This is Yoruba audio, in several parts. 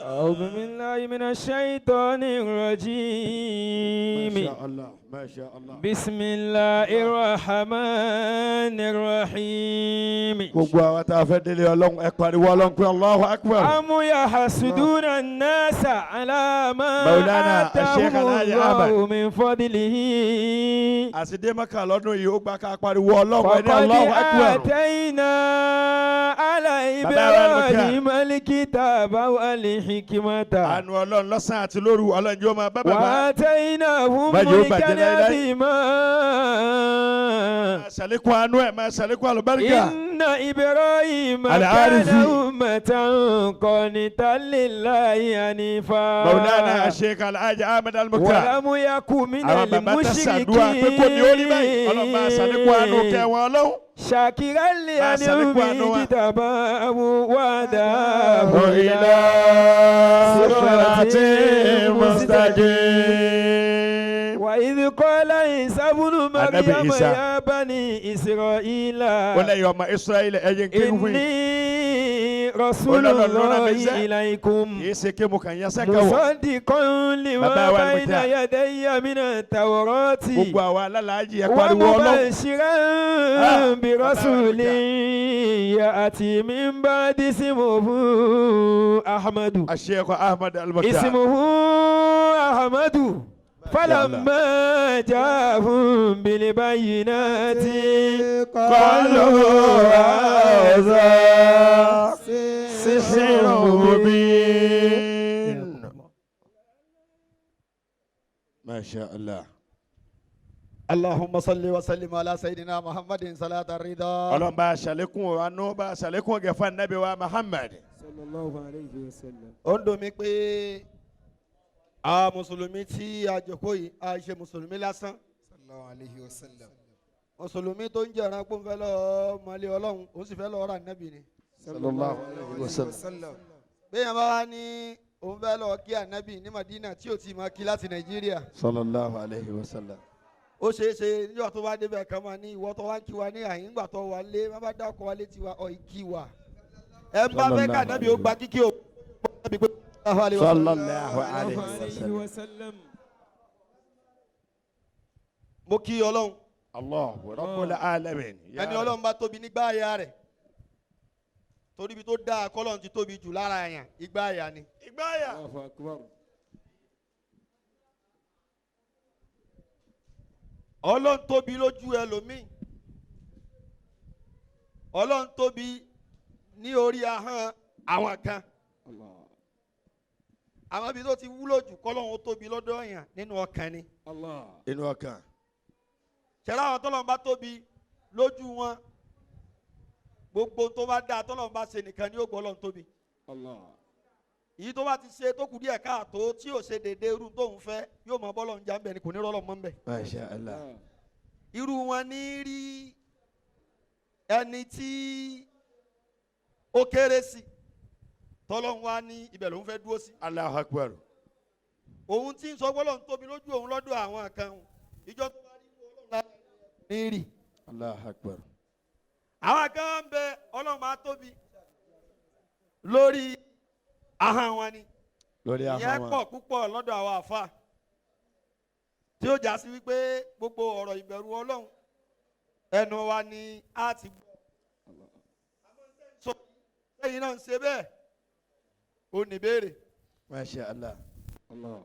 أعوذ بالله من الشيطان الرجيم. ما شاء الله، ما شاء الله. بسم الله الرحمن الرحيم. Gbogbo àwọn tá a fẹ́ délé Ọlọ́run, ẹ pariwo Ọlọ́run pé Allahu Akbar. أم يحسدون الناس على ما مولانا الشيخ آتاهم الحاج الله أحمد. من فضله. Àti Mẹ́kà lọ́dún yìí, ó gbà ká pariwo Ọlọ́run ẹni فقد Allahu Akbar. آتينا على Bàbá wa Al-Mukhtar. إبراهيم الكتاب والحكمة Àánú Ọlọ́run lọ́sàn àti lóru, Ọlọ́run yóò máa bá bàbá. وآتيناهم Má jẹ́ ó ملكا bàjẹ́ láéláé. عظيما. Máa ṣàlékún àánú ẹ̀, máa ṣàlékún àlùbáríkà. إن إبراهيم كان العارفي. أمة قانتا لله حنيفا Maulana Sheikh Alhaji Ahmed Al-Mukhtar. ولم يك من Àwọn bàbá tá ṣàdúrà pé kò ní ó rí báyìí, Ọlọ́run máa ṣàlékún àánú المشركين kẹwọn Ọlọ́run. شاكرا Máa ṣàlékún àánú لأنعمه wa. اجتباه وهداه إلى صراط مستقيم. وإذ قال عيسى ابن Ànábì مريم Ìsá. يا بني إسرائيل Ó lẹ́yìn ọmọ Israẹli, ẹ̀yin kí n fún yín. إني رسول Ọlọ́run ló rán mi الله iṣẹ́. إليكم Kì í ṣe kí mo kàn yẹn sẹ́kẹ̀ wọ̀. مصدقا لما Bàbá wa بين Al-Mukhtar. يدي من التوراة Gbogbo àwa alálàájì, ẹ pariwo Ọlọ́run. ومبشرا Ah, برسول Bàbá wa يأتي من بعد اسمه أحمد. Sheikh Ahmed Al-Mukhtar. اسمه أحمد. فلما جاءهم بالبينات قالوا هذا سحر مبين. ما شاء الله. اللهم صل وسلم على سيدنا محمد صلاة الرضا. Ọlọ́run, bá a ṣàlékún àánú, bá a ṣàlékún gẹ̀fà Nábì wa Muhammad. صلى الله عليه وسلم. Ó ń dùn mí pé àwa mùsùlùmí tí a jókòó yìí, a ṣe mùsùlùmí lásán. صلى الله عليه وسلم. Mùsùlùmí tó ń jẹ̀ràn pé ń fẹ́ lọ mọ̀lẹ́ Ọlọ́run, ó sì fẹ́ lọ rà Nábì ni. صلى الله عليه وسلم. Bẹ́ẹ̀ bá wá ní òun fẹ́ lọ kí Ànábì ní Madina tí ò tí máa kí láti Nàìjíríà, صلى الله عليه وسلم. Ó ṣeé ṣe nígbà tó bá débẹ̀ kan máa ní ìwọ tó wá ń kí wa ní àyín gbà tó wà lé má bá dákọ̀ wá létí wa ọ̀ ìkí wa. Ẹ ń bá fẹ́ ká Ànábì ó gba kíkí o. Ànábì pé صلى الله عليه وسلم. وسلم. Mo kí Ọlọ́run. الله رب العالمين. Ẹni Ọlọ́run bá tóbi nígbà àyà rẹ̀, torí ibi tó dáa kọ́lọ́run ti tóbi jù lára àyàn, igbá àyà ni. Ìgbáyà. الله أكبر. Ọlọ́run tóbi lójú ẹlòmíì, Ọlọ́run tóbi ní orí ahọ́n àwọn kan. الله. Àwọn ibi tó ti wúlò jù kọ́lọ́run ó tóbi lọ́dọ̀ èèyàn, nínú ọkàn ni. الله. Inú ọkàn. Ṣẹlẹ àwọn tọ́lọ́run bá tóbi lójú wọn, gbogbo tó bá dáa tọ́lọ́run bá ṣe nìkan ni ó gbọ́ Ọlọ́run tóbi. الله. Èyí tó bá ti ṣe tó kù díẹ̀ káàtó, tí ò ṣe déédéé irú tóun fẹ́, yóò mọ bọ́lọ́run já ń bẹ̀ ni, kò ní rọ́lọ́ mọ́ ń bẹ̀. ما شاء الله. Irú wọn ní rí ẹni tí ó kéré sí, tọ́lọ́run wá ní ibẹ̀ lòún fẹ́ dúró sí. الله أكبر. Òun tí ń sọ bọ́lọ́run tóbi lójú òun lọ́dọ̀ àwọn kan, ìjọ tó bá rí Ọlọ́run lára ní rí. الله أكبر. Àwọn kan ń bẹ, Ọlọ́run máa tóbi lórí ahọ́n wọn ni. Lórí Ìyẹn ahọ́n wọn. pọ̀ púpọ̀ lọ́dọ̀ àwọn àfa tí ó já sí wípé gbogbo ọ̀rọ̀ ìbẹ̀rù Ọlọ́run, ẹnu wa ni a ti gbọ́. So lẹ́yìn náà ń ṣe bẹ́ẹ̀, ó ní béèrè. ما شاء الله. الله.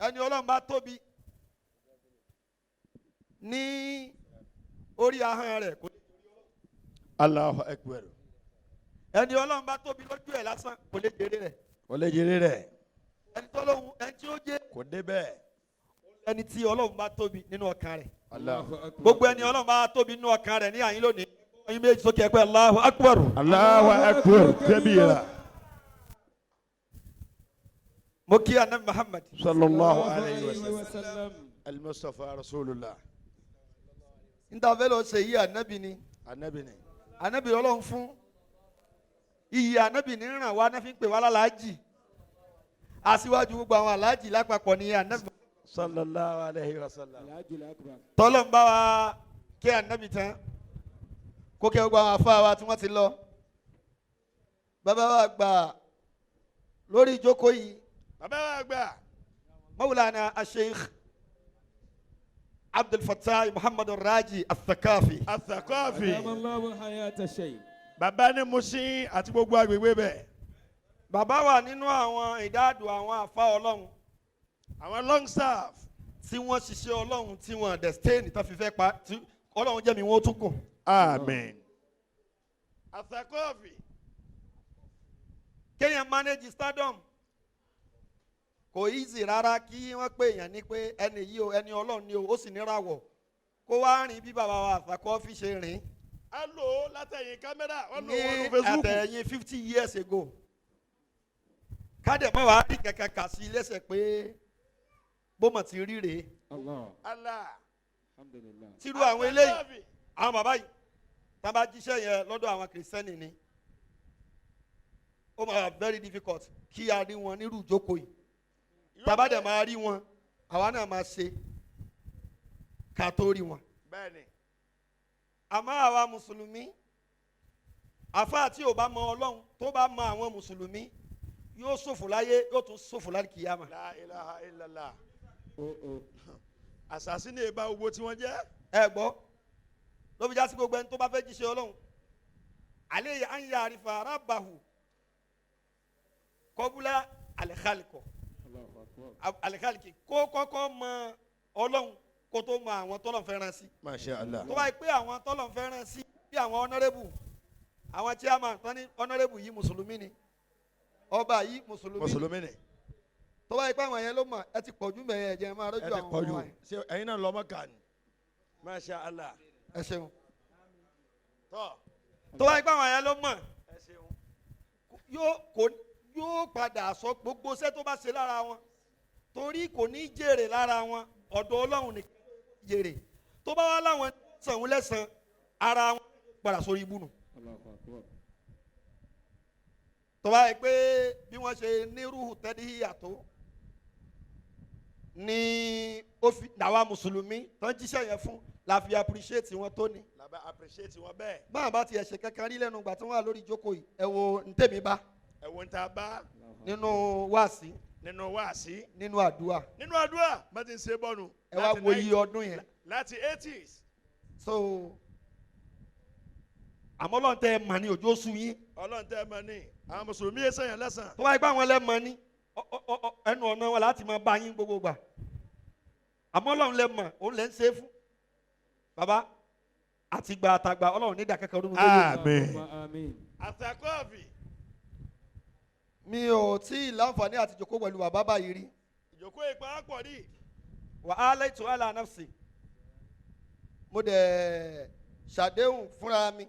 Ẹni Ọlọ́run bá tóbi ní orí ahọ́n rẹ̀ kò ní. الله أكبر. Ẹni Ọlọ́run bá tóbi lójú ẹ̀ lásán, kò lè jèrè rẹ̀. Kò lè jèrè rẹ̀. Ẹni tọ́lọ́hun, ẹni tí ó jẹ́ Kò débẹ̀. ẹni tí Ọlọ́run bá tóbi nínú ọkàn rẹ̀. الله. Gbogbo ẹni Ọlọ́run bá tóbi nínú ọkàn rẹ̀ ní àyín lónìí, ẹ̀yin méjì sókè, ẹgbẹ́ الله أكبر. الله أكبر كبيرا. Mo kí Anabi Muhammad. صلى الله عليه وسلم. وسلم. المصطفى رسول الله. Níta fẹ́ lọ ṣe yí, Anabi ni. Anabi ni. Anabi Ọlọ́run fún iyì, Anabi ní ràn wá náà fi ń pè wá lálàájì. Aṣíwájú gbogbo àwọn aláàjì lápapọ̀ ní Anabi. صلى الله عليه وسلم. العجل أكبر. Tọ́lọ́ ń bá wa kí Anabi tán, kó kẹ́ gbogbo àwọn afá wa tí wọ́n ti lọ, bàbá wa gbà. Lórí ìjókòó yìí, Bàbá wa gbà. Mawlana Asheikh Abdul Fattah Muhammad Raji Athakafi. Athakafi. Allahu hayata shay. Bàbá ní Mushin àti gbogbo agbègbè bẹ̀. Bàbá wà nínú àwọn ìdáàdù àwọn àfa Ọlọ́run Àwọn long staff. tí wọ́n ṣiṣẹ́ Ọlọ́run, tí wọ́n destin tó fi fẹ́ pa, tí Ọlọ́run jẹ́ mi wọ́n tún kù. Amen. Athakafi. Kéèyàn manage stardom kò easy rárá. Kí wọ́n pè èèyàn ní pé ẹni yìí o, ẹni Ọlọ́run ni o, ó sì níràwọ̀, kó wá rìn bí bàbá wa Àfàkọ́fì ṣe rìn A lò ó látẹ̀yìn kámẹ́rà, wọ́n lò ní wọ́n lò Facebook. àtẹ̀yìn 50 years ago, kádẹ̀ mọ́ wàá rí kankan kà sí lẹ́sẹ̀ pé bó mọ̀ ti rí rèé. Allah. Allah. Alhamdulillah. Tírú àwọn eléyìí, àwọn bàbá yìí, tá a bá jíṣẹ́ yẹn lọ́dọ̀ àwọn Kìrìsìtẹ́nì ni, ó máa wà very difficult kí a rí wọn nírú ìjókòó yìí. Tá a bá dẹ̀ máa rí wọn, àwa náà máa ṣe ká tó rí wọn. Bẹ́ẹ̀ni. Àmọ́ àwa mùsùlùmí, àfáà tí ò bá mọ Ọlọ́run, tó bá mọ àwọn mùsùlùmí, yóò ṣòfò láyé, yóò tún ṣòfò láti kìyàmà. La ilaha illallah. Oh oh. Àṣàsí ní ìbá gbogbo tí wọ́n jẹ́. Ẹ gbọ́, ló fi já sí gbogbo ẹni tó bá fẹ́ jíṣẹ́ Ọlọ́run, alẹ́ yìí, an ya'rifa rabbahu qabla al-khalq. Allahu akbar. Al-khalqi, kó kọ́kọ́ mọ Ọlọ́run kó tó mọ àwọn tọ́lọ̀ fẹ́ràn sí. Masha Allah. Tó bá yẹ pé àwọn tọ́lọ̀ fẹ́ràn sí bí àwọn honourable, àwọn chairman tán ní honourable yìí mùsùlùmí ni, ọba yìí mùsùlùmí ni. Mùsùlùmí ni. Tó bá yẹ pé àwọn yẹn ló mọ̀, ẹ ti pọ̀jù mẹ́yẹ, ẹ̀jẹ̀ máa Ẹ rọ́jò ti àwọn pọ̀jù. ọmọ wa yẹn. Ṣé ẹ̀yin náà lọ́mọ kà ní? Masha Allah. Ẹ ṣeun. Tọ́. Tó bá yẹ pé àwọn yẹn ló mọ̀, Ẹ ṣeun. yóò kò yóò padà sọ gbogbo iṣẹ́ tó bá ṣe lára wọn, torí kò ní jèrè lára wọn. Ọ̀dọ̀ Ọlọ́run ní jèrè. Tó bá wá láwọn sàn lẹ́sàn ara wọn, padà sórí ibú nù. Allahu akbar. Tó bá yẹ pé bí wọ́n ṣe ní rúhù tẹ́lẹ̀ tó ní ó fi làwa mùsùlùmí tó ń jíṣẹ́ yẹn fún la fi appreciate wọn tó ní. Làbá appreciate wọn bẹ́ẹ̀. Báwọn bá tiẹ̀ ṣe kankan rí lẹ́nu ìgbà tí wọ́n wà lórí ìjókòó yìí, ẹ wo ntẹ̀mí bá Ẹ̀wọ̀n tá a bá nínú wáàsí, nínú wáàsí, nínú àdúrà. Nínú àdúrà, bá ti ń ṣe bọ́nu. Ẹ wá wo iye ọdún yẹn. Láti 80s. So àmọ́ Ọlọ́run tẹ́ ẹ mọ̀ ní òjò sú yín. Ọlọ́run tẹ́ ẹ mọ̀ ní. Àwọn mùsùlùmí yẹn sẹ́yìn lẹ́sàn. Tó bá yẹ pé àwọn ẹlẹ́mọ̀ ní ẹnu ọ̀nà wọn láti máa bá yín gbogbo gbà, àmọ́ Ọlọ́run lẹ mọ̀, òun lẹ ń ṣe é fún bàbá àtìgbà àtàgbà. Ọlọ́run ní ìdàkẹ́kẹ́ ọdún méjèèjì. Àmín. Allahumma amin. Àtàkọ́ọ̀fì. Mi ò tí ì láǹfààní àti jòkó pẹ̀lú bàbá báyìí rí. Ìjókòó ìpawápọ̀ rí. Wa alaytu ala nafsi, mo dẹ̀ ṣàdéhùn fúnra mi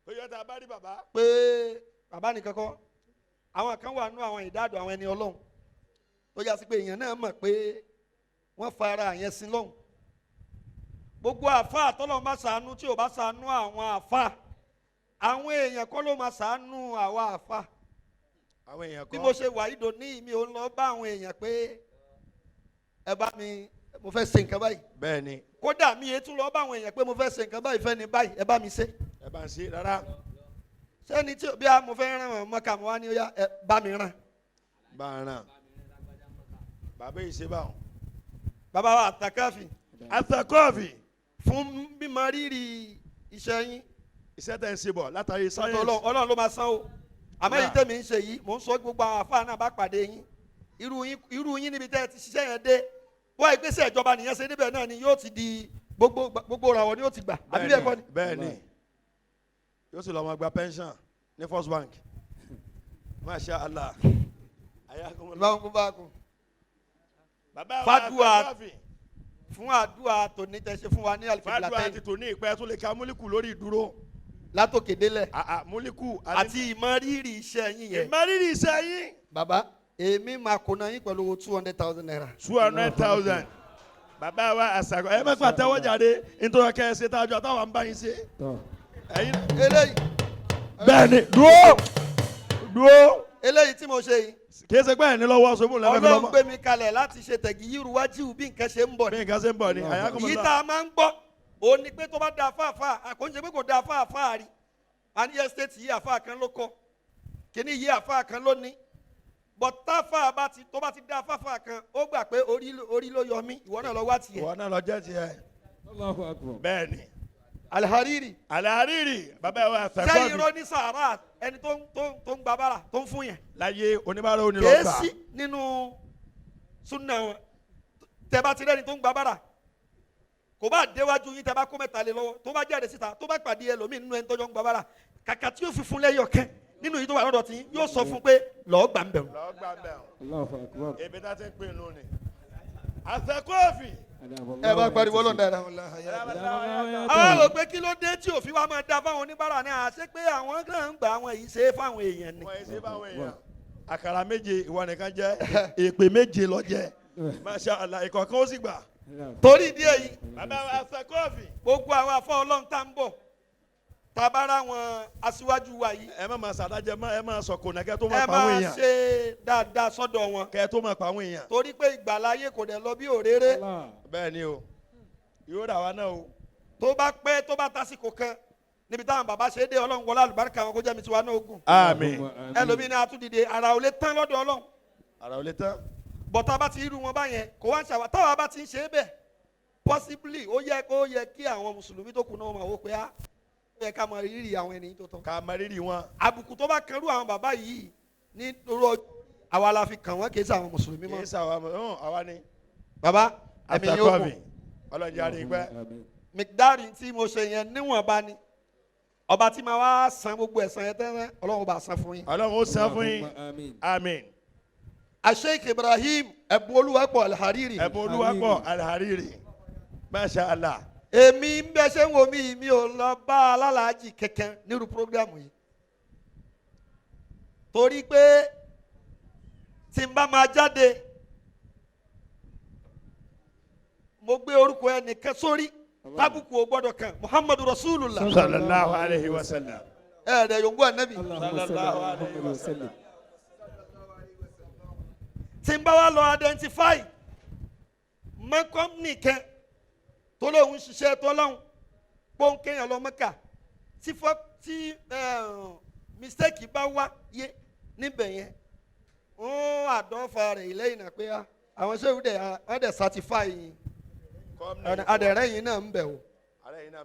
Ó yọ tá a bá rí bàbá. pé bàbá nìkan kọ́, àwọn kan wà nú àwọn ìdádùn àwọn ẹni Ọlọ́run tó yà sí pé èèyàn náà mọ̀ pé wọ́n fara yẹn sí lọ́hùn. Gbogbo àfa tọ́lọ́run bá ṣàánú, tí ò bá ṣàánú àwọn àfa, àwọn èèyàn kọ́ ló máa ṣàánú àwa àfa. Àwọn èèyàn kọ́. Bí mo ṣe wà yìí ní, mi ò ń lọ bá àwọn èèyàn pé ẹ bá mi, mo fẹ́ ṣe nǹkan báyìí. Bẹ́ẹ̀ni. Kódà mi ètú lọ bá àwọn èèyàn pé mo fẹ́ ṣe nǹkan báyìí, fẹ́ ni báyìí, ẹ bá mi ṣe. Ẹ bá ń ṣe rárá. Sẹ́ni tí bí a mo fẹ́ ràn wọ́n mọ́ka, mo wá ní ó yá, ẹ bá mi ràn. Bá a ràn. Bàbá yìí ṣe báwọn. Bàbá wa Àtàkàfì, Àtàkọ́ọ̀fì. fún mímọ rírì iṣẹ́ yín. Iṣẹ́ tẹ̀ ń ṣe bọ̀ látàrí sáyẹ́nsì. Ọlọ́run ló máa san o. Àmọ́ èyí tẹ̀mí ń ṣe yìí, mò ń sọ gbogbo àwọn àfáà náà bá pàdé yín, irú yín níbi tẹ́ ẹ ti ṣiṣẹ́ yẹn dé, wọ́n ìgbésẹ̀ ìjọba nìyẹn ṣe níbẹ̀ náà ni yóò ti di gbogbo gbogbo ràwọ̀ ni yóò ti gbà, àbí bẹ́ẹ̀ kọ́ ni? Bẹ́ẹ̀ni, yóò sì lọ máa gba pension ní First Bank. Masha Allah. Ayakumullah. Báwọn kó bá kú. Bàbá wa Fàdúà. Àtàkọ́ọ̀fì. Fún àdúrà tòní tẹ́ ṣe fún wa ní Fàdúrà Alkiblatain ti tò ní ìpẹ́ tó lè ka múlíkù lórí ìdúró. látòkè délẹ̀. Àà, múlíkù Àti ìmọrírì iṣẹ́ yín yẹn. Ìmọ̀rírì iṣẹ́ yín. Bàbá, èmi máa kóná yín pẹ̀lú owó ₦200,000. 200,000. Bàbá wa àṣàkọ, ẹ mẹ́fà tẹ́wọ́ jáde nítorí kẹ́ ẹ ṣe tájọ àtàwọn ń bá yín ṣe. Tọ́. Ẹ̀yin. Eléyìí. Bẹ́ẹ̀ni, dúró dúró. Eléyìí tí mo ṣe yìí, Kì í ṣe pé ẹ̀ ní lọ́wọ́ ṣubú lẹ́fẹ̀ẹ́ fi Ọlọ́run lọ́mọ. gbé mi kalẹ̀ láti ṣe tẹ̀gì yíru wájú bí nǹkan ṣe ń bọ̀ Bí ni. nǹkan ṣe ń bọ̀ ni. Yìí Ayakumullah. tá a máa ń gbọ́ òun ni pé tó bá da fáfáà, àkóńṣe pé kò da fáfáà rí. A ní estate yìí, àfáà kan ló kọ́. Kíní yí àfa kan lónìí. Bọ̀táfà bá ti tó bá ti dá fáfà kan, ó gbà pé orí ló yọ mí, ìwọ náà lọ wá tiẹ̀. Ìwọ náà lọ jẹ́ tiẹ̀. Allahu akbar. Bẹ́ẹ̀ ni. Alhariri. Alhariri bàbá wa Sẹ́yìn Àsàkọ́fì. irọ́ ní sàárà ẹni tó ń gba bára tó ń fún yẹn. Láyé oníbàárà onílọ́gbà. Kèésì nínú súnà wọn. Tẹ bá ti rẹ́ni tó ń gba bára, kò bá déwájú yín tẹ bá kó mẹ́ta lé lọ́wọ́, tó bá jáde síta, tó bá pàdé ẹlòmíì nínú ẹni tọ́jọ́ ń gba bára, kàkà tí yóò fi fún lẹ́yọ̀ kẹ́ nínú yìí tó wà lọ́dọ̀ tí yóò sọ fún pé lọ́ọ́ gbà ń bẹ̀rù. Lọ́ọ́ gbà ń bẹ̀rù. Allahu akbar. Ebi tá ti ń pín inú ni. Àsàkọ́fì. Ẹ bá pariwo Ọlọ́run dáadáa. Àwọn rò pé kí ló dé tí òfin wa máa da fáwọn oníbàárà náà, àṣé pé àwọn náà ń gbà àwọn yìí ṣe é fáwọn èèyàn ni. Wọ́n yìí ṣe fáwọn èèyàn. Àkàrà méje ìwọ nìkan jẹ, èpè méje lọ jẹ. Masha Allah, ìkọ̀kan ó sì gbà. Torí ìdí èyí, Bàbá wa Àsàkọ́fì. gbogbo àwọn afọ Ọlọ́run tá ń bọ̀, tabara wọn aṣíwájú wa yìí. Ẹ má máa ṣàdájẹ mọ́, ẹ má sọ̀kò náà kẹ́ tó máa Ẹ pa àwọn máa èèyàn. ṣe dáadáa sọ́dọ̀ wọn. Kẹ́ tó máa pa àwọn èèyàn. Torí pé ìgbàláyé kò dẹ̀ lọ bí òréré. Bẹ́ẹ̀ ni o, yóò rà wá náà o. Tó bá pẹ́ tó bá tásìkò kan níbi táwọn bàbá ṣe é dé, Ọlọ́run wọlé àlùbáríkà wọn kó jẹ́ mi tiwa náà ogun. Àmín. Ẹlòmíín náà àtúndìde ara ò lè tán lọ́dọ̀ Ọlọ́run. Ara ò lè tán. Bọ̀tá bá ti irú wọn báyẹn kò wá ń ṣàwà táwa bá ti ń ṣe é bẹ́ẹ̀, possibly ó yẹ kí àwọn mùsùlùmí tó kù náà máa wò pé á ó yẹ ká mọ rírì àwọn ènìyàn tó tán. Ká mọ rírì wọn. Àbùkù tó bá kanrú àwọn bàbá yìí ní orú ọjọ́ àwa la fi kàn wọ́n, kì í ṣe àwọn mùsùlùmí Kì í mọ́. ṣe àwa ni. Bàbá ẹ̀mí yóò Àsàkọ́fì. kù. Ọlọ́run jẹ́ àrí pẹ́. Mìkídárì tí mo ṣe yẹn níwọ̀nba ni ọba tí máa wá san gbogbo ẹ̀san yẹn tẹ́lẹ̀, Ọlọ́run bá san fún yín. Ọlọ́run ó san fún yín. Àmín. Sheikh Ibrahim Ẹ̀bùn Olúwapọ̀ Alhariri. Ẹ̀bùn Olúwapọ̀ Alhariri. Masha Allah. Èmi ń bẹ ṣé ń wo mi, mi ò lọ bá alálàájì kankan nírú programu yìí. Torí pé tí n bá máa jáde, mo gbé orúkọ ẹnìkan sórí tábùkù ò gbọ́dọ̀ kàn, Muhammadu Rasulullah. Sallallahu alayhi wa sallam. Ẹ̀ẹ́dẹ̀ yòǹgbò ànábì. Sallallahu alayhi wa sallam. Tí n bá wá lọ identify mọ́ kọ́mpìnì kan tó lóun ṣiṣẹ́ tó lóun pọ́ńkéyàn lọ Mẹ́kà, tí mistake bá wá yé níbẹ̀ yẹn, ń àdánfà rẹ̀ ìlẹ́yìn náà pé àwọn ṣéwù dẹ̀ wọ́n dẹ̀ certify yín, adẹ̀rẹ́ yìí náà ń bẹ̀ o,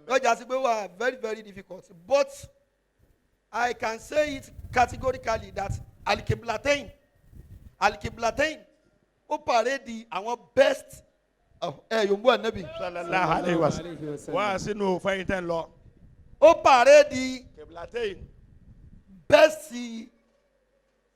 lọ́jà sí pé wà very very difficult, but I can say it categorically that Alikiblatain ó parade àwọn best ẹ yòǹbó ànábì. Sallallahu alayhi wa sallam. Wá sínú fẹ́yìntẹ́ lọ. Ó parade Kiblatain. best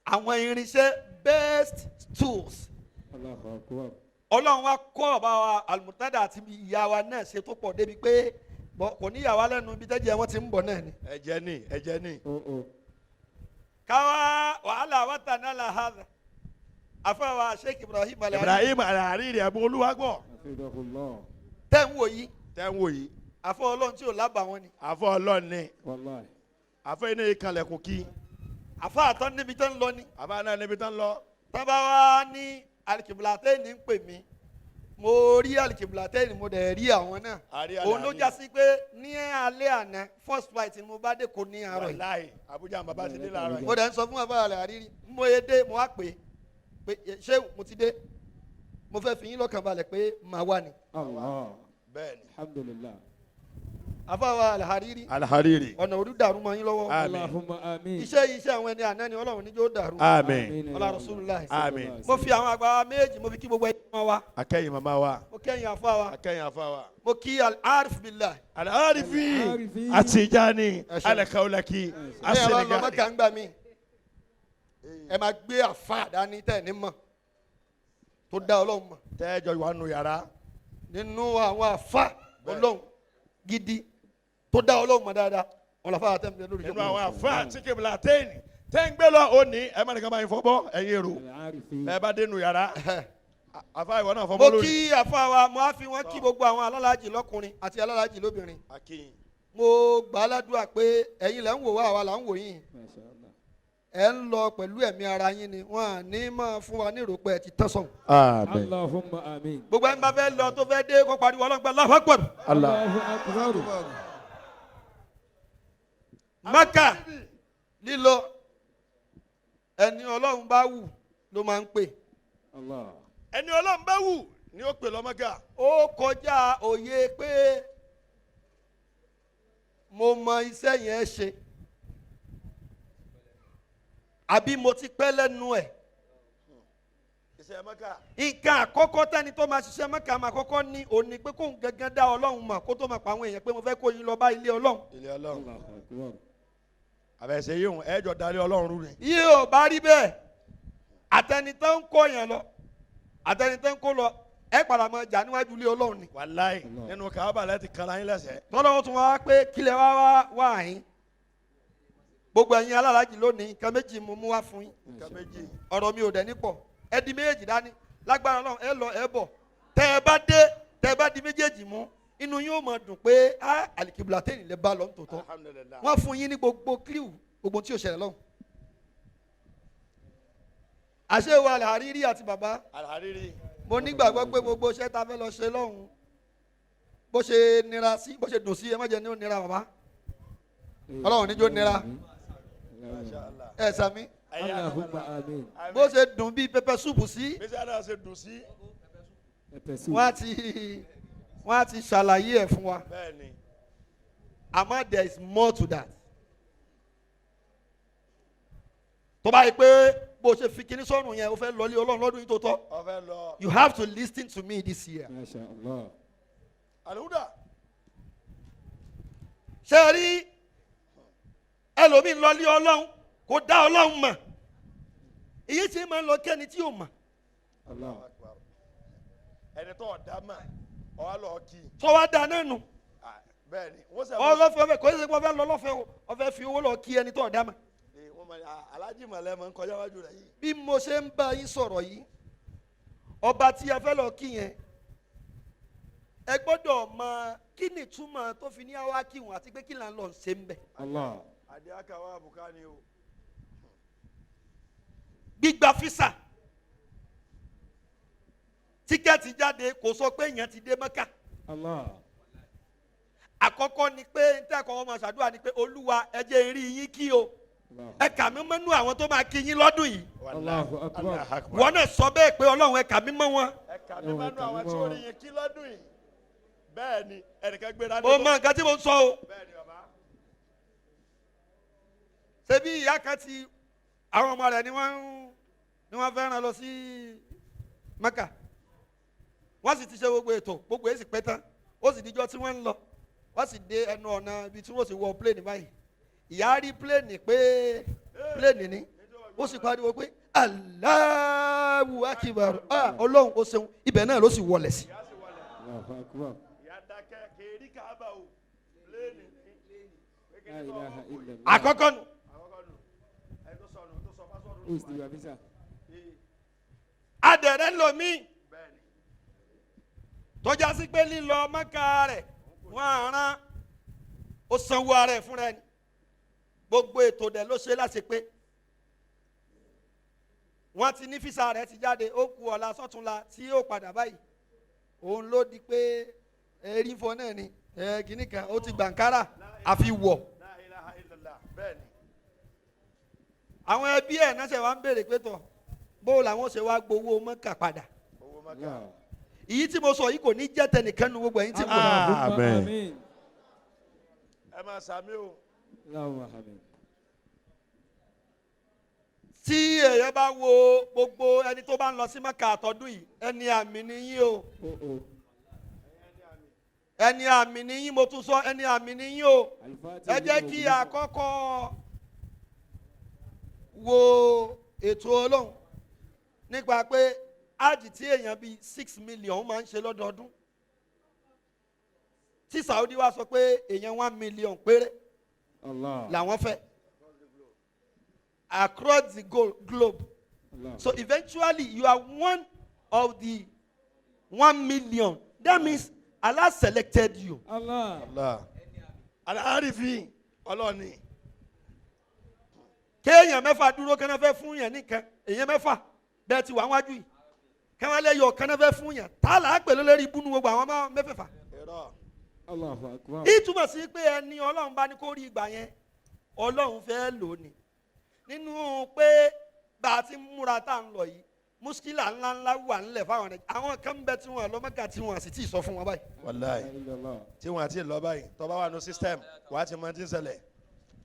àwọn irinṣẹ́, best tools. Allahu akbar. Ọlọ́run wa kọ́ ọba wa Al-Murtada àti ìyá wa náà ṣe tó pọ̀ débi pé kò ní ìyá wa lẹ́nu ibi tẹ́jẹ́ wọn ti ń bọ̀ náà ni. Ẹ̀jẹ̀ ni ẹ̀jẹ̀ ni. Káwa wàhálà wa tà náà là hàdà àfọwà Sheikh Ibrahim Alhariri. Ibrahim Alhariri Ẹ̀bùn Olúwapọ̀. Tẹ́ ń wò yìí. Tẹ́ ń wò yìí. Àfọ Ọlọ́run tí ò lábà wọn ni. Àfọ Ọlọ́run ni. Wallahi. Àfọ iná ìkàlẹ̀kùn kí. Àfọ àtọ́ níbi tó ń lọ ni. Àfọ náà níbi tó ń lọ. Tọ́ba wa ní Alikibulatain ń pè mí, mo rí Alikibulatain, mo dẹ̀ rí àwọn náà. Òun ló já sí pé ní alẹ́ àná first flight ni mo bá dé kò ní àárọ̀ yìí. Wàláhì Abuja bàbá ti dé láàárọ̀ yìí. Mo dẹ̀ ń sọ fún bàbá Alhariri, mo yé dé, mo wá pè é pé ṣé mo ti dé, mo fẹ́ fi yín lọ́kàn balẹ̀ pé màá wà ní. Allah. Bẹ́ẹ̀ni. Alhamdulillah. Àfáà Alhariri. Alhariri. Ọ̀nà òru dàrú mọ́ yín lọ́wọ́. Àmín. Allahumma àmín. Iṣẹ́ àwọn ẹni àná ni Ọlọ́run níjó dàrú. Àmín. Ọlá Rasulullah. Àmín. Mo fi àwọn àgbà méjì, mo fi kí gbogbo ẹ̀yin wa. Akẹ́yìn màmá wa. Mo kẹ́yìn àfáà wa. Akẹ́yìn àfáà wa. Mo kí Al-Arif Billah. Al-Arifi. Atijani. Al-Kaulaki. Ẹ bá lọ Mọ́kà ń gbà mí. Ẹ máa gbé àfáà dání tẹ̀ ní mọ̀ tó dá Ọlọ́run mọ̀. Tẹ́jọ́ wà nù yàrá. Nínú àwọn àfáà Ọlọ́run gidi tó dá Ọlọ́run mọ̀ dáadáa, wọn lọ fáwọn àtẹnudẹ lórí Nínú ìjókòó. àwọn àfáà tí Kiblatain tẹ́ ń gbé lọ òní ẹ má nìkan máa ń fọbọ́ ẹ̀yin èrò ẹ bá dénú yàrá àfáà ìwọ náà fọbọ́ Mo lónìí. kí àfáà wa, mo á fi wọn kí gbogbo àwọn alálàájì lọ́kùnrin àti alálàájì lóbìnrin. Mo gbà á ládùúgbà pé ẹ̀yin lẹ́ ń wò wá, àwa là ń wò yín. Ẹ ń lọ pẹ̀lú ẹ̀mí ara yín ni wọ́n á ní máa fún wa ní ìròpẹ́ ẹ ti tán sọ̀hún. Àmín. Allahumma àmín. Gbogbo ẹni bá fẹ́ lọ tó fẹ́ dé kó pariwo Ọlọ́run Allahu Akbar. Allahu akbar. Maka lílọ Ẹni Ọlọ́run bá wù ló máa ń pè. Allah. Ẹni Ọlọ́run bá wù ni ó pè lọ Mẹ́kà. Ó kọjá òye pé mo mọ iṣẹ́ yẹn ṣe àbí mo ti pẹ́ lẹ́nu ẹ̀. Iṣẹ́ Mẹ́kà. Nǹkan àkọ́kọ́ tẹ́ni tó máa ṣiṣẹ́ Mẹ́kà máa kọ́kọ́ ní òní pé kóun gangan dá Ọlọ́run mọ̀ kó tó máa pa àwọn èèyàn pé mo fẹ́ kó yín lọ bá ilé Ọlọ́run. Ilé Ọlọ́run. Allahu akbar. Àbẹ̀sẹ̀ yìí hùn ẹ̀jọ̀ dalẹ̀ Ọlọ́run rú ni. Yìí ò bá rí bẹ́ẹ̀, àtẹni tó ń kó yẹn lọ àtẹni tó ń kó lọ ẹ padà máa jà níwájú ilé Ọlọ́run ni. Wàláì nínú Káábà láti kara yín lẹ́sẹ̀. Tọ́lọ́wọ́ tún wá pé kílẹ̀ wá wá wá yín. Gbogbo ẹ̀yin alálàájì lónìí, nǹkan méjì mo mú wá fún yín. Nǹkan méjì. Ọ̀rọ̀ mi ò dẹ̀ nípọ̀, ẹ di méjèèjì dání lágbára Ọlọ́run, ẹ lọ ẹ bọ̀. Tẹ́ ẹ bá dé, tẹ́ ẹ bá di méjèèjì mú, inú yín ó máa dùn pé á àlìkìbìlà tẹ́yìn lè bá lọ nítòótọ́. Alhamdulillah. Wọ́n fún yín ní gbogbo kílíù gbogbo tí ò ṣẹlẹ̀ lọ́hùn. Àṣewò Àlàrírí àti bàbá. Alhariri. Mo nígbàgbọ́ pé gbogbo iṣẹ́ ta fẹ́ lọ ṣe lọ́hùn, bó ṣe nira sí bó ṣe dùn sí, ẹ má jẹ́ ní ó nira bàbá. Ọlọ́run níjó nira. Masha Allah. Ẹ sàmí. Allahumma amin. Bó ṣe dùn bíi pẹpẹ súùpù sí. Bí sáré ṣe dùn sí. Pepper soup. Wọ́n á ti ṣàlàyé ẹ̀ fún wa. Bẹ́ẹ̀ni. Àmọ́ there is more to that. Tó bá yẹ pé bó ṣe fi kinní sọ́run yẹn, o fẹ́ lọlé Ọlọ́run lọ́dún yìí tó tọ́, Ó fẹ́ lọ. you have to listen to me this year. Masha Allah. Alihuda. Ṣé ẹ rí ẹlòmíì lọlé Ọlọ́run kò dá Ọlọ́run mọ̀, èyí ṣe máa ń lọ kẹ́ni tí yóò mọ̀. Allah. Ẹni tó ọ̀dá mà ọ̀ wá lọ kí. Tó wá da náà nù. Bẹ́ẹ̀ni. Wọ́n sẹ̀ Ọlọ́fẹ́ ọfẹ́ kò ṣe pé ọfẹ́ lọ lọ́fẹ́ o, ọfẹ́ fi owó lọ kí ẹni tó ọ̀dá mọ̀. Wọ́n mọ̀ Alájì Mọ̀lẹ́ mọ̀ ń kọjá wájú rẹ̀ yìí. Bí mo ṣe ń bá yín sọ̀rọ̀ yìí, ọba tí a fẹ́ lọ kí yẹn, ẹ gbọ́dọ̀ mọ kí ni ìtumọ̀ tó fi ní àwa kí wọn àti pé kí là ń lọ ṣe ń bẹ̀. Allah. Adé akawa abuka ni o. Gbígba físà, tíkẹ́ẹ̀tì jáde, kò sọ pé èèyàn ti dé Mẹ́kà. Allah. Àkọ́kọ́ ni pé n tẹ́ kọ́ ọmọ ṣàdúrà ni pé Olúwa, ẹ jẹ́ n rí yín kí o, ẹ kà mí mọ́nú àwọn tó máa kí yín lọ́dún yìí. Allahu akbar. Wọn náà sọ bẹ́ẹ̀ pé Ọlọ́run, ẹ kà mí mọ́ wọn. Ẹ kà mí mọ́nú àwọn tí ó rí yín kí lọ́dún yìí. Bẹ́ẹ̀ni, ẹnìkan gbéra. Mo mọ nǹkan tí mo ń sọ o. Bẹ́ẹ̀ni bàbá. Ṣebí ìyá kan ti àwọn ọmọ rẹ̀ ni wọ́n fẹ́ràn lọ sí Mẹ́kà, wọ́n sì ti ṣe gbogbo ètò, gbogbo èsì pẹ́ tán, ó sì díjọ́ tí wọ́n ń lọ, wọ́n sì dé ẹnu ọ̀nà ibi tí wọ́n sì wọ plane báyìí. Ìyá rí plane pé plane ni, ó sì pariwo pé Allahu Akbar, ah Ọlọ́run ó ṣeun, ibẹ̀ náà ló sì wọlé sí. Allahu akbar. Ìyá dákẹ́ kéèrí káábà o. Pléènì ní. La ilaha illallah. Àkọ́kọ́ nu. Àkọ́kọ́ nù. Ẹni tó sọnù tó sọ pásọ̀rù. Ó sì ti gba visa. Adẹ̀rẹ̀ lomi Bẹ́ẹ̀ni. tọ́já sí pé lílọ Mẹ́kà rẹ̀ wọ́n á rán, ó sanwó ara ẹ̀ fúnra ẹni, gbogbo ètò dẹ̀ ló ṣe láti pé wọ́n ti ní físà rẹ̀ ti jáde, ó kù ọ̀la sọ́túnla tí ó padà báyìí. Òun ló di pé erí fọ náà ni ẹ kìíní kan ó ti gbàǹkárà àfi wọ̀. La ilaha illallah. Bẹ́ẹ̀ni. Àwọn ẹbí ẹ̀ náà ṣe wá ń béèrè pé tọ̀ bó làwọn ṣe wá gbowó Mẹ́kà padà. Owó Mẹ́kà. Allah. Èyí tí mo sọ yìí kò ní jẹ́ tẹnìkan nu gbogbo ẹ̀yin tí mo rà. Allahumma Amen. amin. Ẹ máa sàmí o. Allahumma amin. Tí èèyàn bá wo gbogbo ẹni tó bá ń lọ sí Mẹ́kà àtọ́dún yìí, ẹni àmì ni yín o. Oh oh. Ẹni àmì ni yín, mo tún sọ, ẹni àmì ni yín o. Al-Fatiha. Ẹ jẹ́ kí a kọ́kọ́ wo ètò Ọlọ́run nípa pé ájì tí èèyàn bíi 6 million máa ń ṣe lọ́dọọdún, tí Saudi wá sọ pé èèyàn 1 million péré Allah. làwọn fẹ́ across the globe. Allah. So eventually you are one of the 1 million. That means Allah selected you. Allah. Allah. Al-Arifi ọlọ́ọ̀ni. Kéèyàn mẹ́fà dúró kẹ́nà fẹ́ fún yẹn nìkan, èèyàn mẹ́fà bẹ́ẹ̀ ti wà wájú yìí, kẹ́wọ́n lẹ́yọ̀ kẹ́nà fẹ́ fún yẹn, tá là á pèlú lórí ibùnú gbogbo àwọn mẹ́fẹ̀ẹ̀fà. Irọ́. Allahu akbar. Ìtumọ̀ sí pé ẹni Ọlọ́run bá ní kó rí ìgbà yẹn, Ọlọ́run fẹ́ lò ní nínú pé Bá a ti ń múra tá à ń lọ yìí, muskila ńláńlá wà ńlẹ̀ fáwọn ẹ̀. Àwọn kan ń bẹ tí wọn lọ Mẹ́kà tí wọn sì tí ì sọ fún wọn báyìí. Wàláì, tí wọn àti lọ báyìí, tó bá wà nínú system, wàá ti mọ tí ń ṣẹlẹ̀.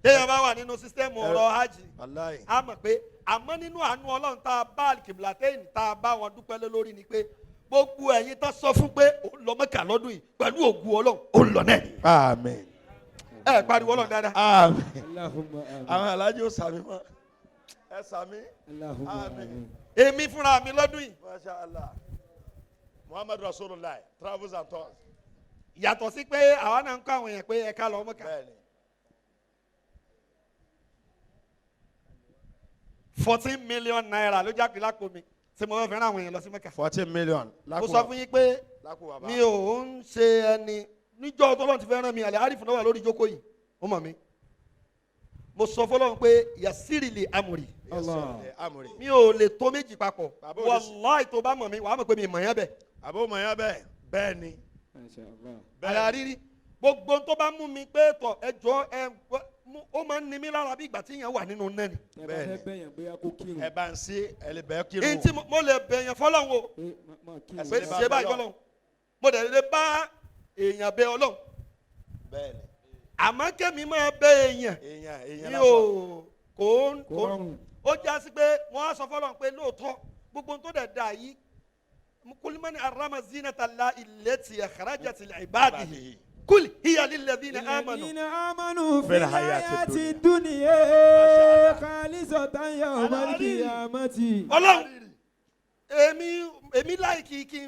Téèyàn bá wà nínú system ọ̀rọ̀ hajj, Wàláì. a mọ̀ pé àmọ́ nínú àánú Ọlọ́run tá a bá kìbìlàtẹ́yìn tá a bá wọn dúpẹ́ lé lórí ni pé gbogbo ẹ̀yin tó sọ fún pé ó lọ Mẹ́kà lọ́dún yìí, pẹ̀lú ògùn Ọlọ́run, ó lọ náà. Àmín. Ẹ pariwo Ọlọ́run dáadáa. Àmín. Allahumma amin. Àwọn alájò ó sàmì mọ́. Ẹ sàmì. Allahumma Amin. amin. Èmi fúnra mi lọ́dún yìí, Masha Allah. Muhammadu Rasulullah Travels and Tours. yàtọ̀ sí pé àwa náà ń kọ́ àwọn èèyàn pé ẹ ká lọ Mẹ́kà, Bẹ́ẹ̀ni. ₦14 million ló jáde lápò mi tí mo fẹ́ fẹ́ràn àwọn èèyàn lọ sí Mẹ́kà. 14 million. Mo sọ fún yín pé Lápò bàbá. mi ò ń ṣe ẹni níjọ́ tọ́lọ́run ti fẹ́ rán mi. Àlẹ́ àrífù náà wà lórí ìjókòó yìí, ó mọ̀ mi. Mo sọ fọlọ́run pé yasirili amuri, Allah. Amuri. mi ò lè tó méjì papọ̀. Bàbá ò lè sí. Wàláì, tó bá mọ̀ mi, wàá mọ̀ pé mi mọ̀ yẹn bẹ̀. Àbó mọ̀ yẹn bẹ́ẹ̀. Bẹ́ẹ̀ni. Masha Allah. Bẹ́ẹ̀ni. Àrírí gbogbo tó bá mú mi pé tọ̀ ẹjọ́ ẹ ó máa ń ni mí lára bí ìgbà tí yẹn wà nínú náà ni. Tẹ́ bá fẹ́ Bẹ́ẹ̀ni. bẹ̀yàn bóyá kó kírun. Ẹ bá ń sí ẹ lè bẹ́ẹ̀ kírun. Èyí tí mo lè bẹ̀yàn fọlọ́run o, Pé má kírun. Ẹsẹ̀ pé lè bá ṣe báyìí bẹ fọlọ́run, mo dẹ̀ lè bá èèyàn bẹ Ọlọ́run. Bẹ́ẹ̀ni. Àmọ́ kẹ́mi máa bẹ èèyàn, Èèyàn èèyàn mi lásán. ò kò Kò kò rọrùn. Ó já sí pé wọ́n á sọ fọlọ́run pé lóòótọ́ gbogbo tó dẹ̀ da yìí, kulimani arama zinata la ilẹ̀tì akharajat li ibadihi kul hiya lilladhina amanu. الذين آمنوا في في الحياة الحياة الدنيا خالصة يوم القيامة. Ọlọ́run, èmi like kí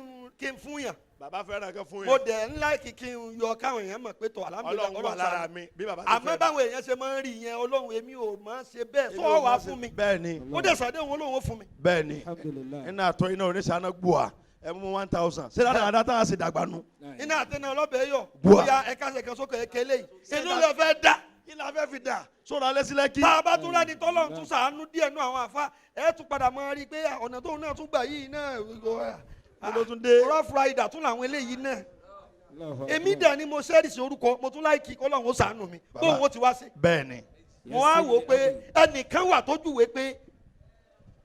n fún yàn. Bàbá fẹ́ràn kan fún Mo yẹn. dẹ̀ ń like kí n yọ káwọn èèyàn mọ̀ pé tọ̀, alhamdulillah, Ọlọ́run wà lára mi. Bí bàbá ti Àmọ́ fẹ́. báwọn èèyàn ṣe máa ń rí yẹn, Ọlọ́run, èmi ò máa ṣe bẹ́ẹ̀ sọ wá fún mi. Bẹ́ẹ̀ni. Ó dẹ̀ sàdéhùn, Ọlọ́run ó fún mi. Bẹ́ẹ̀ni. الحمد لله. Iná àtọ́ iná oníṣàánà gbùà. Ẹ mú 1,000. Ṣé dáadáa tá a sì dàgbà nu? Iná àtẹnà ọlọ́bẹ̀ yọ. Bua. Bóyá ẹ̀ka ṣe kan sókè ẹ̀kẹ́ léyìí inú lè fẹ́ dá. Kí la fẹ́ fi dà? Sọ̀rọ̀ alẹ́ sílẹ̀ kí. Tá a bá tún rẹ́ni tọ́lọ́run tún sàánú díẹ̀ nú àwọn àfa, ẹ̀ tún padà máa rí i pé ọ̀nà tóun náà tún gbà yìí náà, Kí ló tún dé? Rough rider tún làwọn eléyìí náà. الله Èmi أكبر. dẹ̀ ni mo ṣẹ́rìsì orúkọ, mo tún like kọ́lọ́run ó sàánú mi. Bàbá. Bóun ó ti wá sí. Bẹ́ẹ̀ni. Mo wá wò ó pé ẹnìkan wà tó júwe pé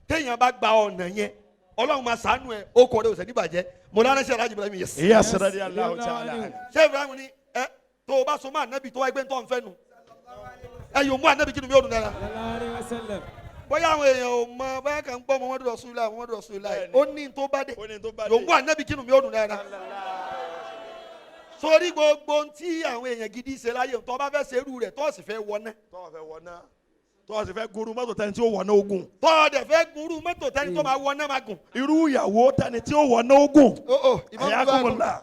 téèyàn bá gba ọ̀nà yẹn, Ọlọ́run máa sàánú ẹ, ó kọ̀ ọ́ rẹ̀ níbàjẹ́. Mo lára ṣe Alhaji Ibrahim Yes. Ìyá sọ̀rọ̀ Allahu ta'ala. Ṣé Ibrahim ni ẹ tó o bá so mọ́ ànábì tó wáyé pé ń tọ́ ń fẹ́ nu, ẹ yóò mú ànábì kí ni mi ò dùn dára. صلى الله عليه وسلم. Bóyá àwọn èèyàn ò mọ, bóyá kàn ń gbọ́ Muhammadu Rasulullah, Muhammadu Rasulullah, ó ní tó bá dé. Ó ní tó bá dé. Yóò mú ànábì kí ni mi ò dùn dára. Sórí gbogbo ohun tí àwọn èèyàn gidi ṣe láyé, tó bá fẹ́ ṣerú rẹ̀, tó sì fẹ́ wọná, Tọ́wọ́ fẹ́ wọ̀ náà. Tọ́wọ́ sì fẹ́ guru mọ́tò tẹni tí ó wọ̀ náà ogun. tó dẹ̀ fẹ́ gunrú mọ́tò tẹ́ni tó máa wọná máa gùn. Irú ìyàwó tẹni tí ó wọ̀ náà ogun. Ó ó ìmọ̀ Ayakumullah.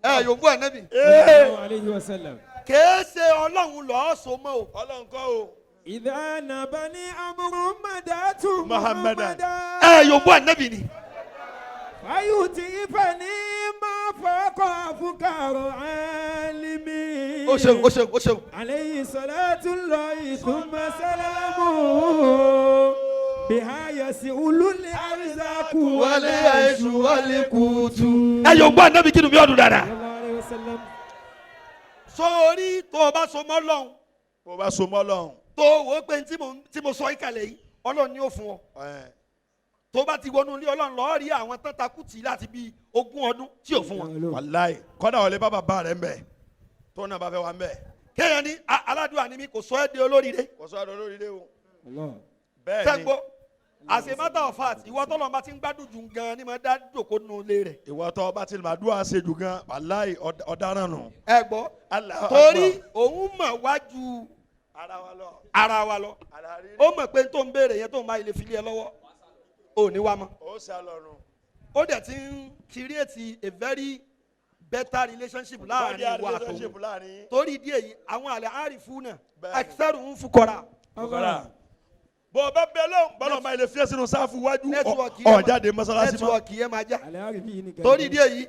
ẹ yóò mú ànábì. صلى الله عليه وسلم. Kèé ṣe Ọlọ́run lọ́ọ́ so mọ́ o. Ọlọ́run kọ́ o. إذا نبني أمر مدات محمدا. محمدا Ẹ yóò mú ànábì ni. فيتيفني ما فوق أفكار عالمي. Ó ṣeun, ó ṣeun, ó ṣeun. عليه صلاة الله ثم سلامه بها يسؤل الأرزاق والعيش والقوت. Ẹ yóò gbọ́ ànábì kí ni mi ọdún dáadáa. صلى الله عليه وسلم. Sórí tó o bá so mọ́ Ọlọ́run, Bó bá so mọ́ Ọlọ́run. tó o wò ó pé tí mo sọ ìkàlẹ̀ yìí, Ọlọ́run ni ó fún ọ. Ẹ̀, Tó bá ti wọnú ilé Ọlọ́run lọ́ọ́ rí àwọn tán takú tì í láti bí 20 ọdún tí ò fún wọn. Wàláì kọ́dà wọlé bá bàbá rẹ̀ ń bẹ̀. Tó náà bá fẹ́ wà ń bẹ̀. Kéèyàn ní aládùúgbò ni mi kò sọ ẹ́ di olóríire. Kò sọ àdó lórí ilé o. الله. Bẹ́ẹ̀ni. Sẹ́gbó, as a matter of fact, ìwọ tọ́lọ́run bá ti ń gbádùn jù gan ni mo dá jòkó nù ilé rẹ̀. Ìwọ tó bá ti máa dúwà ṣe jù gan, wàláì ọ̀daràn nù. Ẹ gbọ́, Allahu torí Akbar. òun mọ̀ wájú Ara wa lọ. ara wa lọ. Àlàrí. Ó mọ̀ pé tó ń béèrè yẹn, tó ń bá ilé filé ẹ lọ́wọ́, ò ní wá mọ́. Ó ṣàlọ́run. Ó dẹ̀ ti ń create a very better relationship láàrin ìwà Relationship àtòun. láàrin yín. Torí ìdí èyí, àwọn àlẹ́ àrífù náà, Bẹ́ẹ̀ni. akitẹ́rù ń fukọ̀ra. Bùkọ́lá. Bó o bá bẹ lọ́hùn, bọ́lá ọba ilé fíẹ́ sínú sáfù wájú Network yẹn ọ̀jáde mọ́sálásí mọ́. Network yẹn máa já. العارفين. Torí ìdí èyí,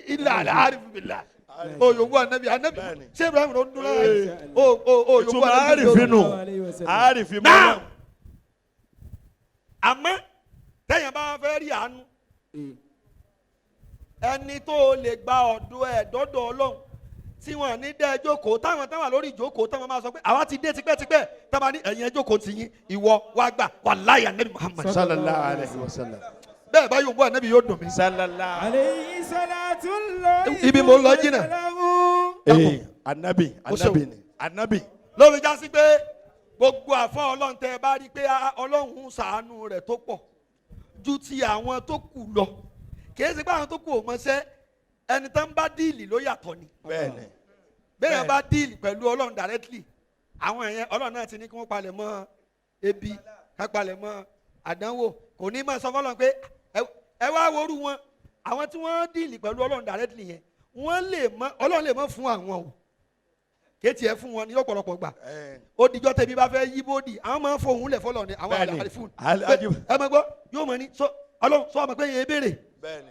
ilà àlẹ́ àrífù bìlà òyòwò anabi anabi Bẹ́ẹ̀ni. ṣé Ibrahim ló ń dún lára yìí o o òyòwò Ìtumọ̀ anabi ló ń àrífín dún. nù. Àrífín mọ́. Náà àmọ́ tẹ̀yìn bá fẹ́ rí àánú, ẹni tó o lè gba ọ̀dọ̀ ẹ̀ dọ́dọ̀ Ọlọ́run tí wọn ní dẹ́ jókòó táwọn táwọn lórí ìjókòó táwọn máa sọ pé àwa ti dé tipẹ́tipẹ́ táwọn ní ẹ̀yin ẹ jókòó ti yín ìwọ wá gbà wàláhì ànábì Muhammad. Sallallahu alayhi wa sallam. Bẹ́ẹ̀ bá yóò bọ́ ànábì yóò dùn mí. Sallallahu. Alayhi salatullahi Ibi mo ń lọ jìnnà. Ee anabi Ó ṣeun. anabi ni anabi. Ló fi já sí pé gbogbo àfọ ọlọ́run tẹ́ ẹ bá rí i pé ọlọ́run ń ṣàánú rẹ̀ tó pọ̀ ju ti àwọn tó kù lọ kìí ṣe pé àwọn tó kù ò mọṣẹ́ ẹni tán bá deal ló yàtọ̀ ni. Bẹ́ẹ̀ni. Bẹ́ẹ̀ bá deal pẹ̀lú ọlọ́run directly àwọn ẹ̀yẹn ọlọ́run náà ti ní kí wọ́n palẹ̀ mọ́ ebi ká palẹ̀ mọ́ àdánwò kò ní máa sọ fọlọ́run pé ẹ wá worú wọn àwọn tí wọ́n deal pẹ̀lú ọlọ́run directly yẹn wọ́n lè mọ ọlọ́run lè mọ́ fún àwọn o kéétì ẹ fún wọn ní ọ̀pọ̀lọpọ̀ gbà ó dijọ́ tẹ̀mí bá fẹ́ yí bódì àwọn máa ń fohùn lẹ̀ fọlọ́ ni àwọn Bẹ́ẹ̀ni. àlàfún Alhaji- ẹ máa gbọ́ yóò mọ̀ ní sọ ọlọ́run sọ ọmọ pé yẹn béèrè Bẹ́ẹ̀ni.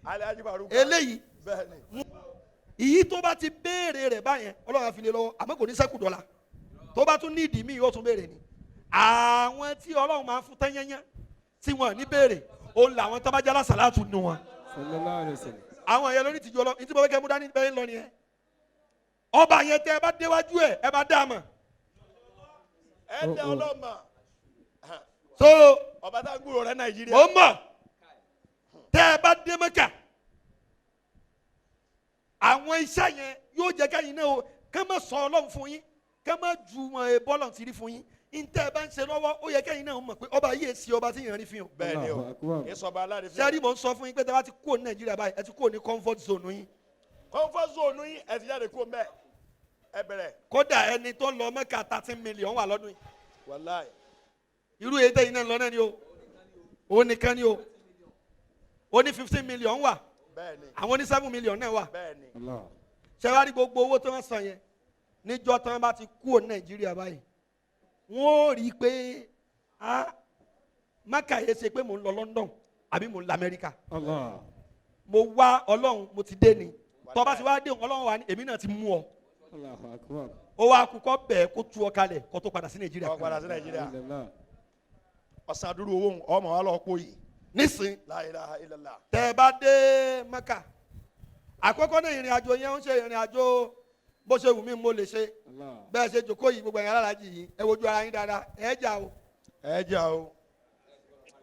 Alhaji Baruka. eléyìí Bẹ́ẹ̀ni. ìyí tó bá ti béèrè rẹ̀ báyẹn ọlọ́run á fi lé lọ́wọ́ àmọ́ kò ní sẹ́kù dọ́là tó bá tún ní ìdí míì yóò tún béèrè ni àwọn tí ọlọ́run máa ń fún tẹ́yẹ́yẹ́ tí wọ́n ní béèrè òun làwọn tó bá jẹ́ alásàlátù nù wọn Sallallahu alayhi wa sallam. àwọn yẹn lórí ìtìjú ọlọ́run ìtìjú bọ́kẹ́ mú dání bẹ́ẹ̀ ń lọ nìyẹn ọba yẹn tẹ ẹ bá déwájú ẹ ẹ bá dá a mọ̀ Ẹ dẹ ọlọ́mọ. So Ọba tá ń gbúrò rẹ Nàìjíríà. mò ń mọ̀ tẹ ẹ bá dé Mẹ́kà àwọn iṣẹ́ yẹn yóò jẹ́ kẹ́yìn náà o kẹ́ má sọ ọlọ́run fún yín kẹ́ má ju wọn ẹ bọ́lọ̀ ti rí fún yín ntẹ́ ẹ bá ń ṣe lọ́wọ́ ó yẹ kẹ́yìn náà mọ̀ pé ọba yìí èsì ọba tí yẹn rí fi hàn. Bẹ́ẹ̀ni o. Allahu akbar. Ìsọba alárìífín. Sẹ́rí mò ń sọ fún yín pé tẹ́ bá ti kúrò ní Nàìjíríà báyìí ẹ ti kúrò ní comfort zone yín. Comfort zone yín ẹ ti jáde kúrò mbẹ́. Ẹ bẹ̀rẹ̀. Kódà ẹni tó lọ Mẹ́kà 13 million wà lọ́dún yìí. Wàláì. Irú èyí tẹ́yìn náà lọ náà ni o òun nìkan ni o ó ní 15 million wà Bẹ́ẹ̀ni. àwọn ní 7 million náà wà. Bẹ́ẹ̀ni. Allah. Ṣé wàá rí gbogbo owó tí wọ́n san yẹn níjọ́ tí wọ́n bá ti kúrò ní Nàìjíríà báyìí wọ́n ó rí i pé a Mẹ́kà yẹn ṣe pé mò ń lọ London àbí mò ń lọ Amẹ́ríkà. Allah. Mo wá ọlọ́run mo ti dé ni tó bá ti wá dé ọlọ́run wa ni èmi náà ti mú ọ Allahu akbar. ó wá kú kọ́ bẹ́ẹ̀ kó tú ọ kalẹ̀ kó tó padà sí Nàìjíríà. Ó padà sí Nàìjíríà. Illallah. Ọ̀sán dúró owó ọmọ wa lọ kó yìí. Nísìn La ilaha illallah. tẹ́ ẹ bá dé Mẹ́kà àkọ́kọ́ náà ìrìn àjò yẹn ń ṣe ìrìn àjò bó ṣe wù mí mo lè ṣe. Allah. Bẹ́ẹ̀ ṣe jòkó yìí gbogbo ẹ̀yàn aláàjì yìí ẹ wojú ara yín dáadáa ẹ jà o. Ẹ jà o.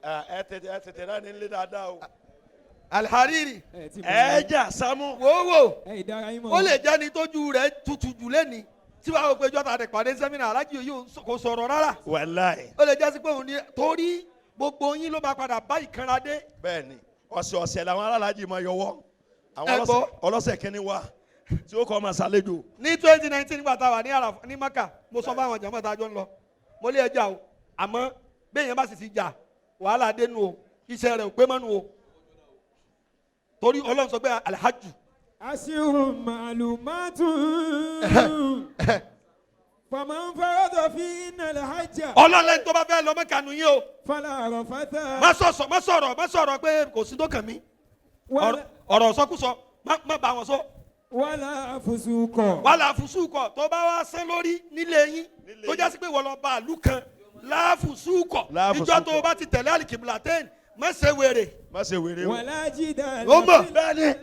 Ẹ tètè rẹ ní ilé dáadáa o. Alhariri Ẹ ti mọ̀ Ẹ jà Sámú. wòówò ẹ ìdára yín mọ̀. ó lè jẹ́ ni tójú rẹ̀ tutù jù lẹ́ni tí wàá wò pé jọ́ta rẹ̀ pàdé sẹ́mínà aláàjì yìí kò sọ̀rọ̀ rárá. Wàláì. Ó lè jẹ́ sí pé òun ni torí gbogbo yín ló máa padà bá ìkanra dé. Bẹ́ẹ̀ni ọ̀sẹ̀ ọ̀sẹ̀ làwọn alálàájì máa yọwọ́. Àwọn Ẹ gbọ́. ọlọ́sẹ̀ kínní wa tí ó kọ́ máa ṣàlejò. Ní 2019 nígbà tá a wà ní Àràfá ní Maka mo sọ fáwọn jàmọ́ tá a jọ ń lọ mo lé ẹja o àmọ́ bẹ́ẹ̀ yẹn bá sì ti jà wàhálà dénú o iṣẹ́ rẹ̀ ò pé mọ́nu o torí Ọlọ́run sọ pé alhaju. Asirun ma'lumatun. Faman farada fihinna al-hajja. Ọlọ́run lẹ́ni tó bá fẹ́ lọ Mẹ́kà nù yín o. Fala rafatha. Má sọ̀sọ̀ má sọ̀rọ̀ má sọ̀rọ̀ pé kò sí tó kàn mí ọ̀rọ̀ sọkúsọ má bá wọn sọ. Wala fusuqa. Wàhálà fùsùkọ̀ tó bá wá sán lórí nílé yín tó jásí pé wọ́n lọ bá àlù kan láàfùsùkọ̀ ìjọ tó o bá ti tẹ̀lé àlìkìbìlàtẹ́ẹ̀nì má ṣe wèrè. Má ṣe wèrè o. Wala jidala. Ó mọ̀. Bẹ́ẹ̀ni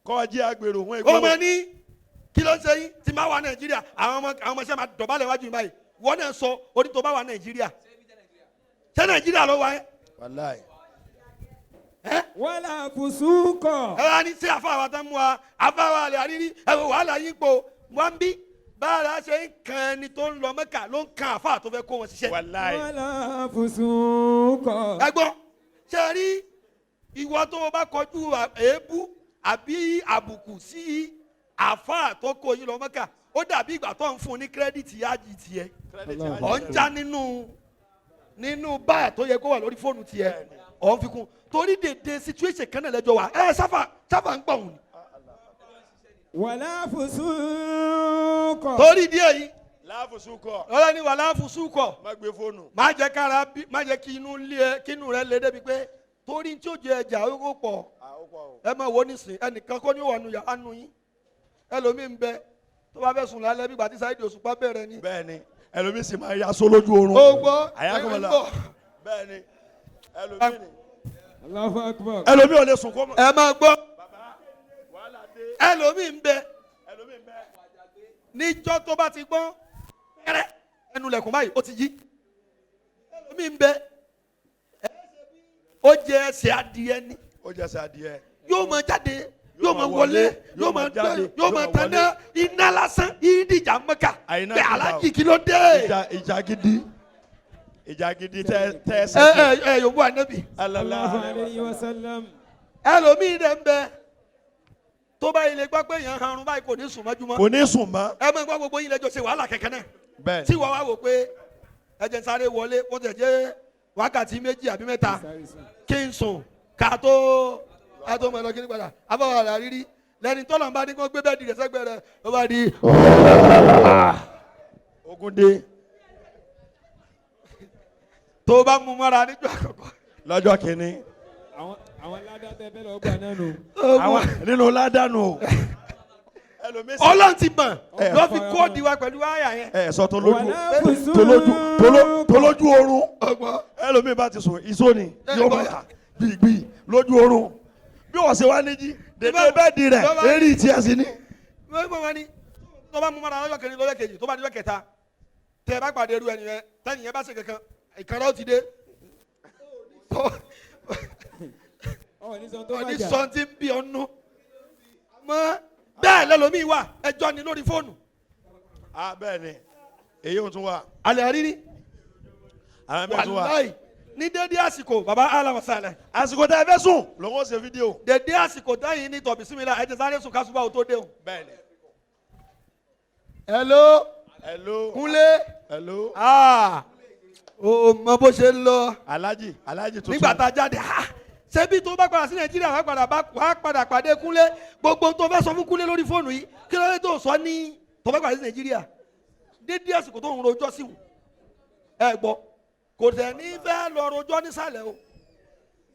kọ́ jí agbèrò wọn Ó mọ ní kí ló ń ṣe yín tí máa wà Nàìjíríà àwọn ọmọ ṣẹ́ máa dọ̀bálẹ̀ wájú mi báyìí wọ́n náà sọ orí tó bá wà Nàìjíríà ṣé Nàìjíríà ló wà ẹ́. Wàláì. Wala fusuqa. Ẹ wá ní sí àfáwà tán mú wa àfáwà àlè àrírí ẹ wò wàhálà yín po wọn bí bára ṣe ń kan ẹni tó ń lọ Mẹ́kà ló ń kan àfáà tó fẹ́ kó wọn ṣiṣẹ́. Wàláì. Wala fusuqa. Ẹ gbọ́ ṣe rí ìwọ tó o bá kọjú èébú àbí àbùkù sí àfáà tó kó yín lọ Mẹ́kà ó dàbí ìgbà tó ń fún un ní credit ájì tiẹ̀ ọ̀ ń já nínú báà tó yẹ kó wà lórí fóònù tiẹ̀ ọ̀ ń fi kún torí dèdè situation kan náà lẹ́jọ́ wa ẹ sáfà sáfà ń gbọ̀n ni. Wala fusuqa. Torí díẹ̀ yìí Láàfùsùkọ̀. ọlọ́ni wàlá fùsùkọ̀. Má gbé fóònù. Má jẹ́ kára bí má jẹ́ kí inú lé ẹ kí inú rẹ lé débi pé torí tí ó jẹ ẹja ó pọ̀ ẹ máa wo nísìn ẹnìkan kó ní wà nù yàrá nù yín ẹlòmíì ń bẹ tó bá fẹ́ sùn lálẹ́ bí gbàtí Saheed Òṣùpá bẹ̀rẹ̀ ni. Bẹ́ẹ̀ni ẹlòmíì sì máa ya só lójú oorun. Ó gbọ́ Àyàkọ́mọlá. ẹ gbọ́. Bẹ́ẹ̀ni ẹlòmíì ni. Allahu akbar. Ẹlòmíì ò lè sùn kó mọ̀. Ẹ máa gbọ́. Wàhálà dé. Ẹlòmíì ń bẹ níjọ́ tó bá ti gbọ́n pẹ́rẹ́ ẹnu lẹ̀kùn báyìí ó ti yí. Ẹlòmíì ń bẹ ó jẹ ẹsẹ̀ adìẹ ni. Ó jẹ ẹsẹ̀ adìẹ. Yóò máa jáde, yóò máa wọlé, yóò máa jáde, yóò máa tanná iná lásán ìdíjà Mẹ́kà Àyìnà bẹ́ẹ̀ ti dà o. alájì kí ló dé. Ìjà gidi. Ìjà gidi tẹ Ẹ ẹsẹ̀. ẹ ẹ yòówù ànábì. Allahu alayhi wa sallam. Ẹlòmíì dẹ̀ ń bẹ tó bá ilé gbọ́ pé èèyàn harun báyìí kò ní sùn mọ́júmọ́. Kò ní sùn mọ́. Ẹ mọ̀ gbọ́ gbogbo yín lẹ́jọ́ ṣe wàhálà kẹ̀kẹ́ náà. Bẹ́ẹ̀ Tí wọ́n wá wò pé ẹ jẹ́ n sáré wọlé kó tẹ̀ jẹ́ wákàtí 2 àbí 3 kí n sùn ká tó mọ̀ ẹ lọ kí ní padà abáwọ̀ àrà rírí lẹ́ni tọ́lọ̀ ń bá ní kó gbé bẹ́ẹ̀ di rẹ̀ sẹ́gbẹ̀ẹ́ rẹ̀ ó bá di. Ogun dé. Tó bá mú mọ́ra níjọ́ àkọ́kọ́. Lọ́jọ́ kìíní. Àwọn ládàá tẹ fẹ́ lọ gbà náà nù. Àwọn nínú ládàánù o. Ẹlòmíì sì. Ọlọ́run ti mọ̀ Ẹ, lọ́ fi kóòdì wa pẹ̀lú àyà yẹn. Ẹ sọ tó lójú Wala fusuq. tó lójú oorun. Ọgbọ́n. Ẹlòmíì bá ti sùn iṣó ni yóò máa yà gbìgbì lójú oorun. Bí wọ́n ṣe wá níjí dèdè bẹ́ẹ̀dì rẹ̀ eré ìtì ẹ̀sìn ni. Wọ́n ní tó bá mú mọ́ra lọ́jọ́ kìíní lọ́jọ́ kejì tó bá di lọ́jọ́ kẹta tẹ́ ẹ bá pàdé irú ẹni yẹn tẹ́ni yẹn bá ṣe kankan ìkànnì ó ti dé. Ọ̀ ní sọ tó Ní bàjá. sọ ti ń bí ọnú. Mọ́ bẹ́ẹ̀ lẹ́lòmíì wà ẹjọ́ ni lórí fóònù. A bẹ́ẹ̀ ni èyí ò tún wà. Alẹ́ rírí. Àwọn bẹ́ẹ̀ tún wà. Wàláì ní dédé àsìkò baba alamasala. Àsìkò tá ẹ fẹ́ sùn lòun ó ṣe fídíò. Dédé àsìkò táyìn ní tọ̀bí sími la ẹ ti sáré sùn kásùbà ò tó dé o. Bẹ́ẹ̀ ni. Hello. Hello. Kúnlé. Hello. O mọ bó ṣe ń lọ. Alhaji Alhaji tuntun. Nígbà tá a jáde ha ṣebí tó bá padà sí Nàìjíríà wàá padà pàdé Kúnlé gbogbo tó fẹ́ sọ fún Kúnlé lórí fóònù yìí kí ló dé tó sọ ní tó bá padà sí Nàìjíríà dédé àsìkò tó ń rojọ́ sí wọn. Ẹ gbọ́ kò tẹ̀ ní fẹ́ lọ rojọ́ nísàlẹ̀ o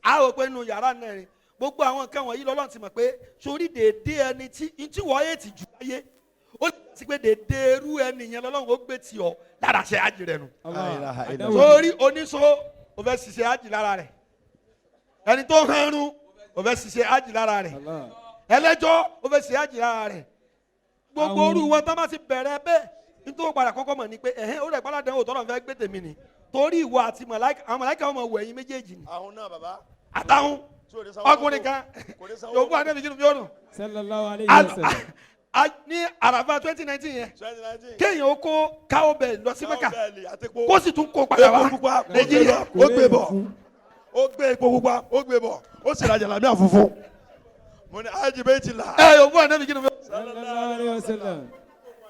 a ò pé nu yàrá náà rìn gbogbo àwọn nǹkan wọ̀nyí lọ́lọ́run ti mọ̀ pé sórí dédé ẹni tí wọ́n yé ti jù láyé ó sì pé dédé irú ẹni yẹn lọ́lọ́run ó gbé tì ọ́ lára ṣe ájì rẹ̀ nù. Sórí oníṣó o fẹ́ ṣiṣẹ́ ájì lára rẹ̀, ẹni tó hẹrun o fẹ́ ṣiṣẹ́ ájì lára rẹ̀, ẹlẹ́jọ́ o fẹ́ ṣiṣẹ́ ájì lára rẹ̀. Gbogbo orú wọn tán bá ti bẹ̀rẹ̀ bẹ́ẹ̀ nítorí padà kọ́kọ́ mọ̀ ni pé ẹ̀hẹ́n ó rẹ̀ pálá dánwò tọ́lọ̀ fẹ́ gbé tèmi ni torí ìwọ àti àwọn màláíkà wọn mọ̀ wọ ẹ̀yin méjèèjì ni. Àwọn náà bàbá. Àtàwọn ọkùnrin kan yòókù àdébí kí ni yóò nù. Sallallahu alayhi wa sallam. Ní àràfà 2019 yẹn kéèyàn ó kó cowbell lọ sí Mẹ́kà kó sì tún kó padà wá Nàìjíríà. Ó gbé bọ̀, ó gbé epo pupa, ó gbé bọ̀, ó sì rajà làmì àfunfun. Mo ní ájì bẹ́ẹ̀ ti là. Ẹ yòókù àdébí kí ni yóò nù. Sallallahu alayhi wa sallam.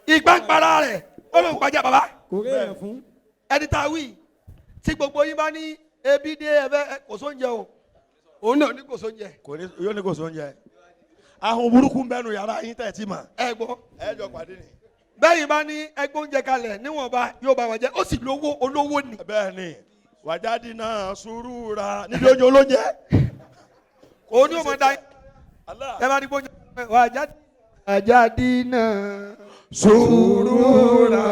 Ìgbà ń para rẹ̀ ó lóun pàjá bàbá. Kò réèyàn fún. Ẹni tá a wí tí gbogbo yín bá ní ebi dé ẹbẹ kò sóúnjẹ o, òun náà ní kò sóúnjẹ. Kò ní yóò ní kò sóúnjẹ. Ahun burúkú ń bẹnu yàrá yín tẹ̀ tí mà. Ẹ gbọ́. Ẹ jọ pàdé ni. Bẹ́ẹ̀ bá ní ẹgbẹ́ oúnjẹ kalẹ̀ níwọ̀nba yóò bá wọn jẹ, ó sì lówó olówó ni. Bẹ́ẹ̀ ni wàjáde náà sùúrù ra níbi oúnjẹ olóúnjẹ. Òun ni ó mọ̀ dá ẹ bá ní gbóúnjẹ wàjáde. Wàjáde náà Sùúrù ra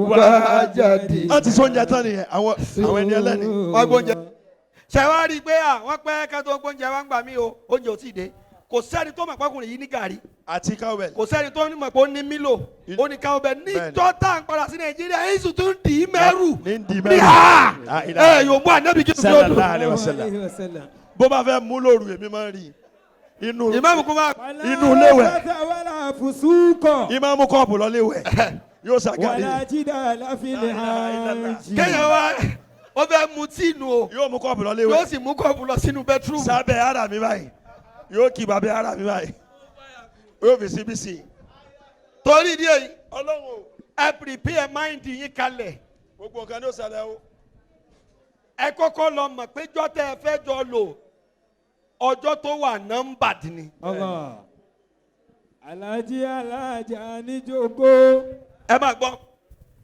wàjáde. Wọ́n ti sóúnjẹ tán nìyẹn àwọn ẹni ẹlẹ́ni. Wọ́n gbóúnjẹ. Ṣé wàá rí i pé àwọn pẹ́ ká tó gbóúnjẹ wá ń gbà mí o, oúnjẹ ò tí ì dé. Kò sẹ́ni tó mọ̀ pọ́kùnrin yìí ní gàrí. Àti cowbell. Kò sẹ́ni tó mọ̀ pé ó ní mílò, ó ní cowbell. Níjọ́ tá à ń padà sí Nàìjíríà, èyí tún dì í mẹ́rù. Ní dì í Ní mẹ́rù. ha! Ẹ yóò mú ànábì kí n fi odò. Sallallahu alaihi wasallam. Bó bá fẹ́ mú lóru èmi máa ń rí inú Ìmáàmù kó máa. Inú léwẹ̀. Wala fusuqa. Ìmáàmù kọ́ọ̀pù lọ léwẹ̀ yóò ṣàgàrí. Wala jidala fil hajj. Kéèyàn wá ó fẹ́ mu tíì nù o. Yóò mú kọ́ọ̀pù lọ léwẹ̀. Yóò sì mú kọ́ọ̀pù lọ sínú bẹ́tírúmù. Sábẹ́ ara mi báyìí yóò kí bàbá ara mi báyìí yóò fi síbí sí i. Torí ìdí èyí Ọlọ́run o. Ẹ prepare mind yín kalẹ̀. Gbogbo nǹkan ní ó ṣẹlẹ̀ o. Ẹ kọ́kọ́ lọ mọ̀ pé jọ́ tẹ́ ẹ fẹ́ jọ lò ọjọ́ tó wà numbered ni. Allah. Alhaji alájà níjókòó. Ẹ máa gbọ́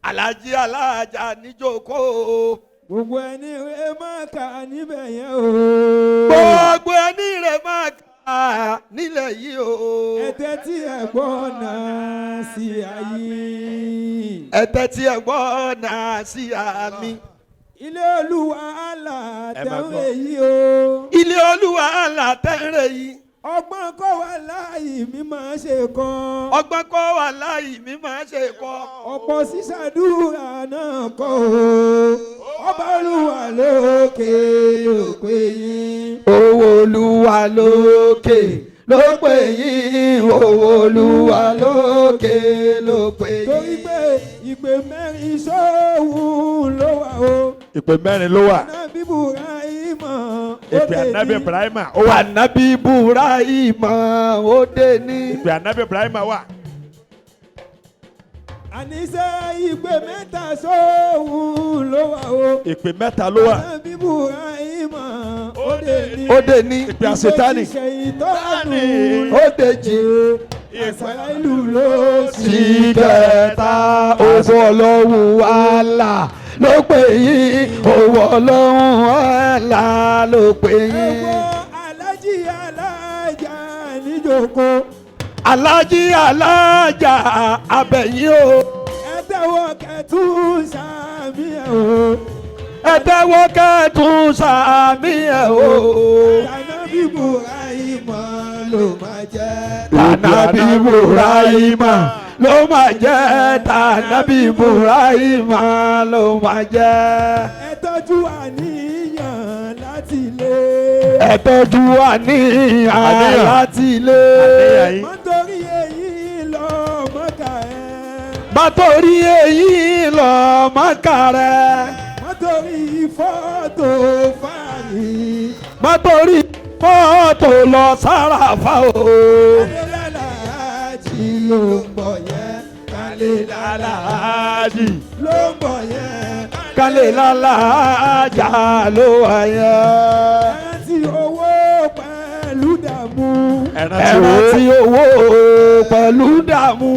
Alhaji alájà níjókòó. Gbogbo ẹni rẹ̀ máa kà níbẹ̀ yẹn o. Gbogbo ẹni rẹ̀ máa kà nílẹ̀ yìí o. Ẹ tẹ́tí ẹ gbọ́ náà sí ayé. Ẹ tẹ́tí ẹ gbọ́ náà sí àmì. Ilé Olúwa àlà tẹ̀wé yìí o. Ilé Olúwa àlà tẹ̀wé yìí. Ọgbọ́n kọ́ wà láàyè mi máa ṣe kọ́. Ọgbọ́n kọ́ wà láàyè mi máa ṣe kọ́. Ọ̀pọ̀ sísàdúrà náà kọ́ o. Ọba Olúwa lókè ló pè yín. Owó Olúwa lókè ló pè yín. Owó Olúwa lókè ló pè yín. Torí pé ìpè mẹ́rin sóhun ló wà o. Ìpè mẹ́rin ló wà. Ànábì Ibrahima ó Ìpè dé Ànábì ní. Ibrahima ó wà. Ànábì Ibrahima ó dé ní. Ìpè Ànábì Ibrahima wà. Àníṣe ìpè mẹ́ta sóhun ló wà o. Ìpè mẹ́ta ló wà. Ànábì Ibrahima ó dé ní. Ó dé ní. Ìpè àṣetánì. Ìpè ìtọ́nù Ó dé jì. Àṣàrà ìlú ló sì. Sí kẹta owó Ọlọ́run wàhálà ló pè yín. Owó Ọlọ́run wàhálà ló pè Ẹ yín. wo alájí alájà níjòkó. Alájí alájà abẹ̀yìn o. Ẹ tẹ́wọ́ kẹtù sàmì ẹ̀ o. Ẹ tẹ́wọ́ kẹ́tùn sàmì ẹ̀ o. Ànábì Ibrahima ló máa jẹ́. Tànàbí Ibrahima ló máa jẹ́. Tànàbí Ibrahima ló máa jẹ́. Ẹ tọ́jú àníyàn láti lé. Ẹ tọ́jú àníyàn Àníyàn. láti lé. Àníyàn yín. Má torí èyí lọ mọ́kà ẹ̀. Má torí èyí lọ Mákà rẹ̀. Má torí fọ́tò fáàrí. Má torí fọ́tò lọ Sàràfà o. Kálélálàájì ló ń bọ̀ yẹn. Kálélálàájì ló ń bọ̀ yẹn. Kálẹ̀ lálàájà ló wà yẹn. Ẹrántí owó pẹ̀lú dààmú. Ẹran tí owó pẹ̀lú dààmú.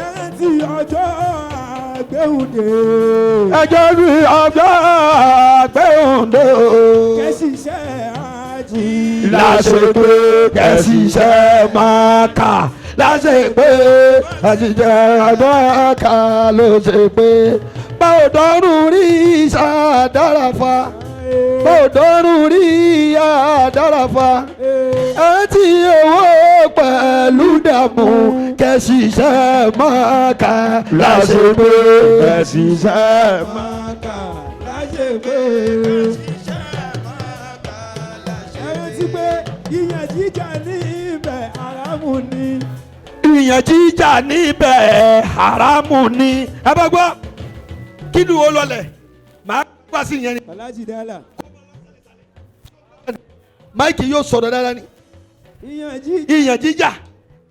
Ẹrántí ọjọ́ àgbéhùndé. Ẹjọ́ rí ọjọ́ àgbẹ̀hùndé o. Kẹ́sìṣẹ́ àjì. Láṣẹ pé kẹ̀síṣẹ́ máa kà. Láṣẹ pé kẹ̀síṣẹ́ máa kà ló ṣe pé. Báwo dọ́rùn rí ìṣàdára fa? Báwo dọ́rùn rí ìyá fa? Ẹ ti owó pẹ̀lú dààmú kẹ̀síṣẹ́ máa kà. Láṣẹ pé Kẹ̀síṣẹ́ máa. Máa kà láṣẹ pé. Ẹrántí pé ìyàn jíjà ní ibẹ̀ àràmù ni. Ìyàn jíjà níbẹ̀ haramu ni. Ẹ bá gbọ́ kí ni o lọlẹ̀ màá gbà sí ìyẹn ni. Bàlájì dálà. Máìkì yóò sọ̀rọ̀ dáadáa ni. Ìyàn jíjà. Ìyàn jíjà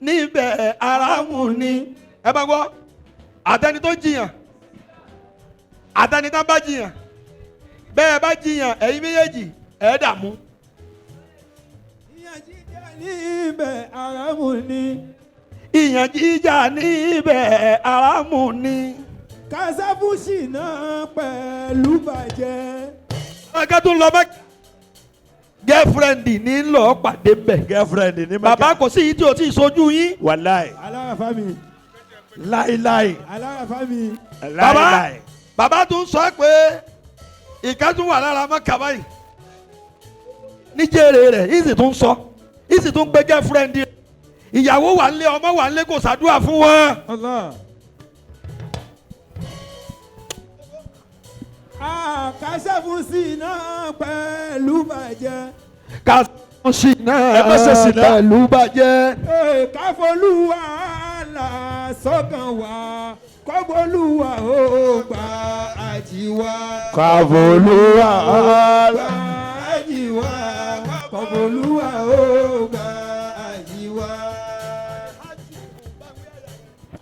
níbẹ̀ haramu ni. Ẹ bá gbọ́ àtẹni tó jiyàn àtẹni tó bá jiyàn bẹ́ẹ̀ bá jiyàn ẹ̀yin méjèèjì ẹ̀ dààmú. Ìyàn jíjà ní ibẹ̀ àràmù ni. Ìyàn jíjà níbẹ̀ haramu ni. Kásáfùsì náà pẹ̀lú bàjẹ́. Ọ̀gá tó ń lọ bá girlfriend ní lọ pàdé bẹ̀. Girlfriend ní Mẹ́kà. Bàbá kò sí yìí tí o ti sojú yín. Wàláì. Alárafa mi. Láíláí. Alárafa mi. Bàbá Láíláí. bàbá tún sọ pé ìka tún wà lára Mẹ́kà báyìí. Níjẹ́rè rẹ̀ ìsì tún sọ ìsì tún gbé girlfriend rẹ̀. Ìyàwó wà ń lé ọmọ wà ń lé kò ṣàdúrà fún wọn. Allah. Kásáfùsì náà pẹ̀lú bàjẹ́. Kásìnà Ẹ má ṣe ṣìnà. pẹ̀lú bàjẹ́. Ee, káfolúwa là sọ́kàn wá. Kọ́bólúwa ó gbà àjíwá. Kàbọ̀lúwà. Gbà àjíwá. Kọ́bólúwa ó gbà àjíwá.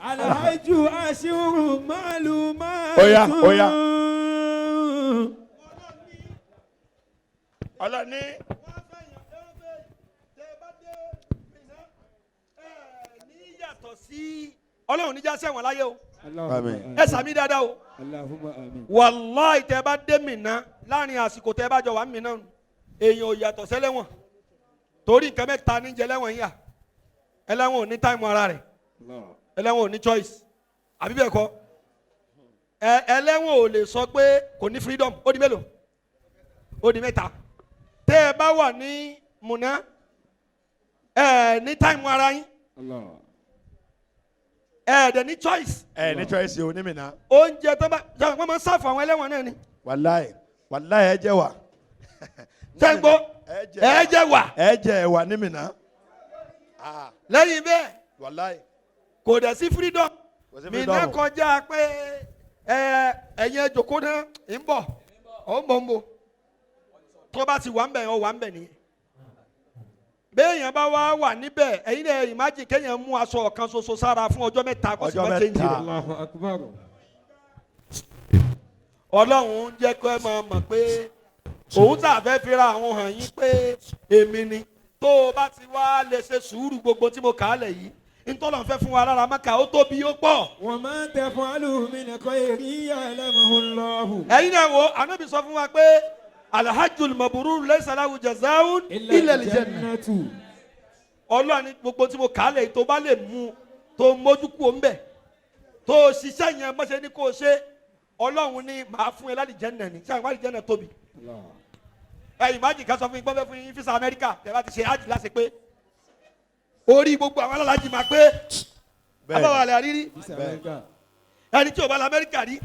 Alhaju aṣírù màlúmá. Óyá, óyá. Ọlọ́ni. Yàtọ̀ sí Ọlọ́run níjà sẹ́wọ̀n láyé o. Àmín. Ẹ sàmì dáadáa o. Allahumma amin. Wàláì tẹ bá dé Mínà láàrin àsìkò tẹ bá jọ wà Mínà èèyàn ò yàtọ̀ sẹ́lẹ̀wọ̀n torí nǹkan mẹ́ta ní jẹ lẹ́wọ̀n yà. Ẹlẹ́wọ̀n ò ní táìmù ara rẹ̀, ẹlẹ́wọ̀n ò ní choice àbí bẹ́ẹ̀ kọ́. Ẹlẹ́wọ̀n ò lè sọ pé kò ní freedom. Ó di mélòó? Ó di mẹ́ta. Tẹ́ ẹ bá wà ní Mínà Ẹ ní time ara yín. Ẹ dẹ̀ ní choice. Ẹ ní choice o ní Mínà. Oúnjẹ tó bá jẹ́ wọ́n máa ń serve àwọn ẹlẹ́wọ̀n náà ni. Wàláì wàláì ẹ jẹ wà. Sẹ́ńgbó ẹ jẹ wà. Ẹ jẹ ẹ̀wà ní Mínà. Lẹ́yìn bẹ́ẹ̀ Wàláì. kò dẹ̀ sí freedom. Kò sí Mínà freedom. kọjá pé ẹ ẹ̀yin ẹ̀jọ̀kọ́ náà ń bọ̀ ọ̀ ń bọ̀ ń bọ̀ tó bá ti wà ń bẹ̀ ọ wà ń bẹ̀ nìyẹn. Béèyàn bá wá wà níbẹ̀ ẹ̀yin náà imagine kéèyàn mú aṣọ ọ̀kan ṣoṣo sára fún ọjọ́ 3 kó sì Ọjọ́ má change mẹ́ta. rẹ̀. Allahu Akbar. Ọlọ́run jẹ́ kó ẹ máa mọ̀ pé òun tà fẹ́ fira àwọn hàn yín pé èmi ni. Tó o bá ti wá lè ṣe sùúrù gbogbo tí mo kà á lẹ̀ yìí, ntọ́lọ̀ ń fẹ́ fún wa lára Mákà ó tóbi ó pọ̀. Wa ma taf'alu min khairin ya'lamuhu Allahu. Ẹ̀yin náà wo Ànábì sọ fún wa pé alhajjul mabrur laysa lahu jazaa'un illa al-jannah. Jannatu. Ọlọ́run ní gbogbo tí mo kà á lẹ̀ yìí tó bá lè mú tó mójú kú òun bẹ̀ tó o ṣiṣẹ́ yẹn mọ́ṣẹ́ ní kó o ṣe, Ọlọ́run ní màá fún ẹ lálìjẹ́nà ní sáà lálìjẹ́nà tóbi. Ẹ ìmájì ká sọ fún yín gbọ́dọ̀ fún yín fisa Amẹ́ríkà tẹ bá ti ṣe ájì láti pé orí gbogbo àwọn alálàájì máa pé abáwọ̀ àlẹ́ àrírí Visa America. ẹni tí ò bá lọ Amẹ́ríkà rí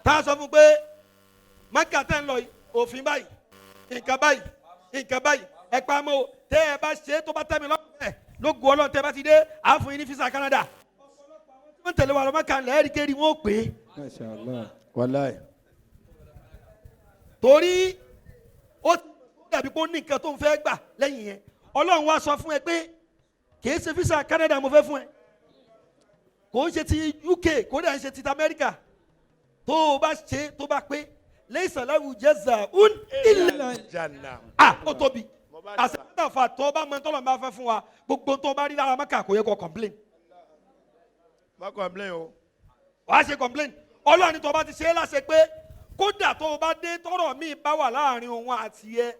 tá a sọ fún pé Mákà tẹ́ ń lọ yìí òfin báyìí nǹkan báyìí nǹkan báyìí ẹ pa mọ́ o tẹ́ ẹ bá ṣe é tó bá tẹ́ mi lọ́kùnrin ẹ̀ ló gu Ọlọ́run tẹ́ bá ti dé à ń fún yín ní fisa Canada. Wọ́n tẹ̀lé wa lọ Mákà lẹ́ẹ̀rí kéri wọ́n ó pè é. Masha Allah. Wàláì. Torí ó dàbí pé ó ní nǹkan tó ń fẹ́ gbà lẹ́yìn yẹn. Ọlọ́run wá sọ fún ẹ pé kì í ṣe fisa Canada mo fẹ́ fún ẹ, kò ń ṣe ti UK, kò dẹ̀ ń ṣe ti Amẹ́ríkà. Tó o bá ṣe tó bá pé laysa lahu jazaa'un illa Janna. ah ó tóbi àṣetàfà tó o bá mọ tọ́lọ̀ bá fẹ́ fún wa gbogbo tó o bá rí lára Mákà kò yẹ kó complain. Má complain o. Wàá ṣe complain. Ọlọ́run ní tó o bá ti ṣe é láṣẹ pé kódà tó o bá dé tọ́rọ̀ míì bá wà láàrin òun àti ẹ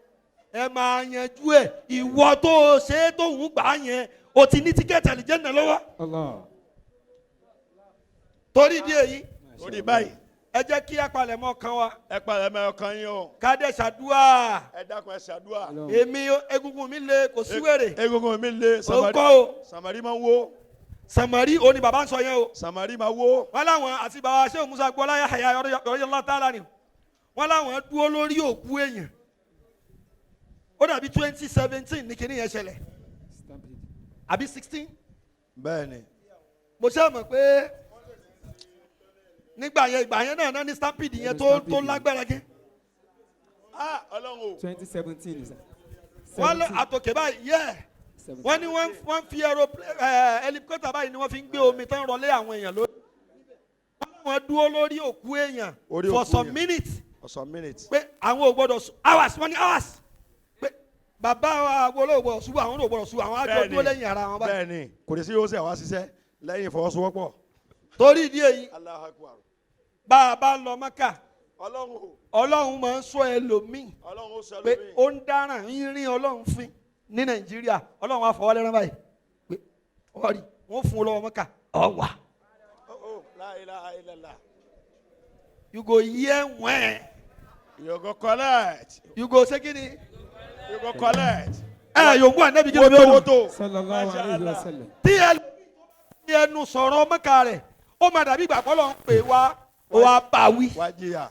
ẹ máa yanjú ẹ. Ìwọ tó o ṣe é tóun gbà á yẹn o ti ní ticket àlìjẹ́nà lọ́wọ́. Allah. Torí ìdí èyí Torí báyìí. ẹ jẹ́ kí apalẹ̀mọ́ kan wa. Ẹ palẹ̀mọ́ ọkàn yín o. Ká dẹ̀ ṣàdúrà. Ẹ dákun ẹ ṣàdúrà. Èmi egungun mi le kò sí wèrè. Egungun mi le. Ó kọ́ o. Sàmárì máa ń wó. Sàmárì òní bàbá ń sọ yẹn o. Sàmárì máa wó. Wọ́n láwọn àti bàbá Shehu Musa Gbọ́lá Yahya radiyallahu ta'ala ni wọ́n láwọn dúró lórí òkú èèyàn. Ó dàbí 2017 ní kinní yẹn ṣẹlẹ̀ àbí 16. Bẹ́ẹ̀ni. Mo ṣe mọ̀ pé nígbà yẹn ìgbà yẹn náà ní stampede yẹn tó lágbára gẹ́. Ah Ọlọ́run o. 2017. Wọ́n lọ àtòkè báyìí yẹ wọ́n ní wọ́n fi helicopter báyìí ni wọ́n fi ń gbé omi tán rọlé àwọn èèyàn lórí. Wọ́n dúró lórí òkú èèyàn for some minutes. For some minutes. Pé àwọn ò gbọdọ̀ hours wọ́n ní hours pé bàbá àwọn olóò gbọdọ̀ ṣubú àwọn olóò gbọdọ̀ ṣubú àwọn àjọ dúró lẹ́yìn ara wọn báyìí. Bẹ́ẹ̀ni kò ní sí yóò ṣe àwa ṣiṣẹ́ lẹ́yìn ìfọwọ́sowọ́pọ̀. Torí ìdí èyí Allahu Akbar. bá a bá lọ Mákà Ọlọ́run Ọlọ́run máa ń sọ ẹlòmíì Ọlọ́run ó sọ pé ẹlòmíì ó ń dáràn ń rí Ọlọ́run fín ní Nàìjíríà. Ọlọ́run á fọwọ́ lẹ́rán báyìí pé ọ̀rí wọ́n fún un lọ́wọ́ Mákà ọ̀wà. La ilaha illallah. You go hear when. You go collect. You go ṣé kí ni? You go collect. Ẹ yòókù ànábì kí ló bí ó Woto. Sallallahu alayhi wa sallam. Tí ẹ ẹnu sọ̀rọ̀ Mákà rẹ̀ ó máa dàbí ìgbà kọ́ ló ń pè wá ó wá bá wí. Wá jìyà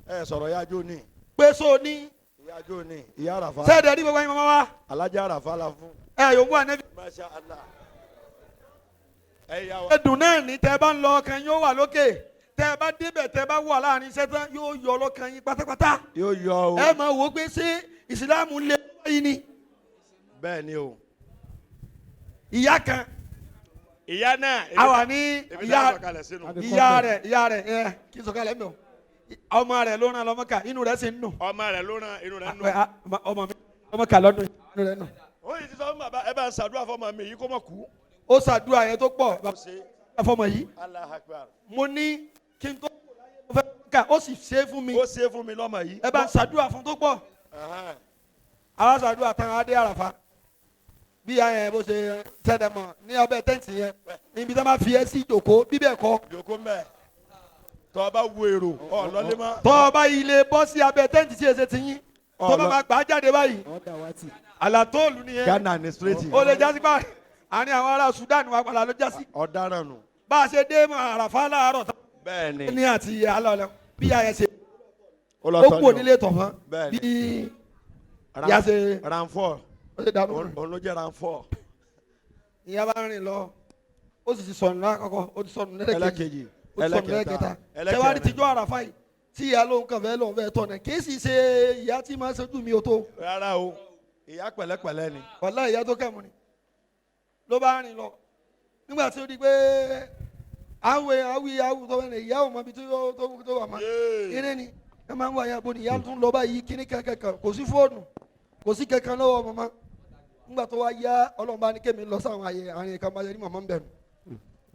ẹ sọ̀rọ̀ yájú ni. Pé so ní. Yájú ni ìyá àràfà. Sẹ́ẹ̀dẹ̀ rí gbogbo ẹ̀yin màmá wa. Alájà àràfà la fún. Ẹ yòókù ànábì. Masha Allah. Ẹ yà wá. Ẹdùn náà ní tẹ́ bá ń lọ ọkàn yóò wà lókè tẹ́ bá débẹ̀ tẹ́ bá wà láàrin iṣẹ́ tán yóò yọ ọlọ́kàn yín pátápátá. Yóò yọ o. Ẹ máa wò ó pé ṣé ìsìlámù lè báyìí ni. Bẹ́ẹ̀ ni o. Ìyá kan. Ìyá náà. A wà ní ìyá ìyá rẹ̀ ìyá rẹ̀ ẹ kí n sọ̀kalẹ̀ mi o. Ọmọ rẹ̀ ló rán lọ Mákà inú rẹ̀ sì ń dùn. Ọmọ rẹ̀ ló rán inú rẹ̀ ń dùn. Ọmọ mi ọmọ kà lọ́dún inú rẹ̀ nù. Ó yìí ti sọ fún bàbá ẹ bá ń ṣàdúrà fọmọ mi yìí kó mọ̀ kú. Ó ṣàdúrà yẹn tó pọ̀ bàbá fọmọ yìí. Allahu Akbar. Mo ní kí n tó mo fẹ́ ká ó sì ṣe é fún mi. Ó ṣe é fún mi lọ́mọ yìí. Ẹ bá ń ṣàdúrà fún tó pọ̀. Àwa ṣàdúrà tán adé Àràfá. Bí ìyá yẹn bó ṣe tẹ́lẹ̀ mọ̀ ní abẹ́ tẹ́ǹtì yẹn níbi tí wọ́n bá fi ẹ́ sí ìjòkó bíbẹ̀ kọ́. Ìjòkó mbẹ́. Tọ́ ọ bá wo èrò ọ̀ lọ́lé mọ́. Tọ́ ọ bá ilé bọ́ sí abẹ́ tẹ́ǹtì tí èsè ti yín Tó bá máa gbà á jáde báyìí, àlàtóòlù nìyẹn. Ghana ní straight. Ó lè jásí báyìí, àárín àwọn ará Sudan wa padà ló jásí. Ọ̀daràn nù. Bá a ṣe dé Àràfá láàárọ̀ tán Bẹ́ẹ̀ ni. ní àti alọ́lẹ̀ bí ìyá yẹn ṣe Ó lọ ó tọ́ kú ni o. onílé tọ̀fọ́n Bẹ́ẹ̀ ni. bí ìyá ṣe Ranfọ́. ó ṣe dànù. Òun ló jẹ́ ranfọ́. Ìyá bá rìn lọ, ó sì ti sọnù lákọ̀ọ́kọ́, ó ti sọnù lẹ́lẹ́kejì, Ẹlẹ́kejì. ó ti sọnù lẹ́lẹ́kẹta. Ẹlẹ́kẹrin. Tẹwárí tijọ́ Àràfá yìí tí ìyá lóun kàn fẹ́ lóun fẹ́ tọ̀nà, kì í sì ṣe ìyá tí máa ń ṣojú mi ò tó. Rárá o, ìyá pẹ̀lẹ́pẹ̀lẹ́ ni. Wàhálà ìyá tó kẹ̀mú ni ló bá rìn lọ. Nígbà tí ó di pé awe awi awu tó bẹ́ẹ̀ ni ìyá ò mọ ibi tó wà mọ́. Eré ni ẹ máa ń wá ìyá bo ni ìyá tún lọ báyìí, kíní kankan kò sí fóònù, kò sí kankan lọ́wọ́ mọ́mọ́. Nígbà tó wá yá, Ọlọ́run bá ní kémi lọ sáwọn àyè àárín kan bá yẹ ní mọ̀mọ́ ń bẹ̀rù.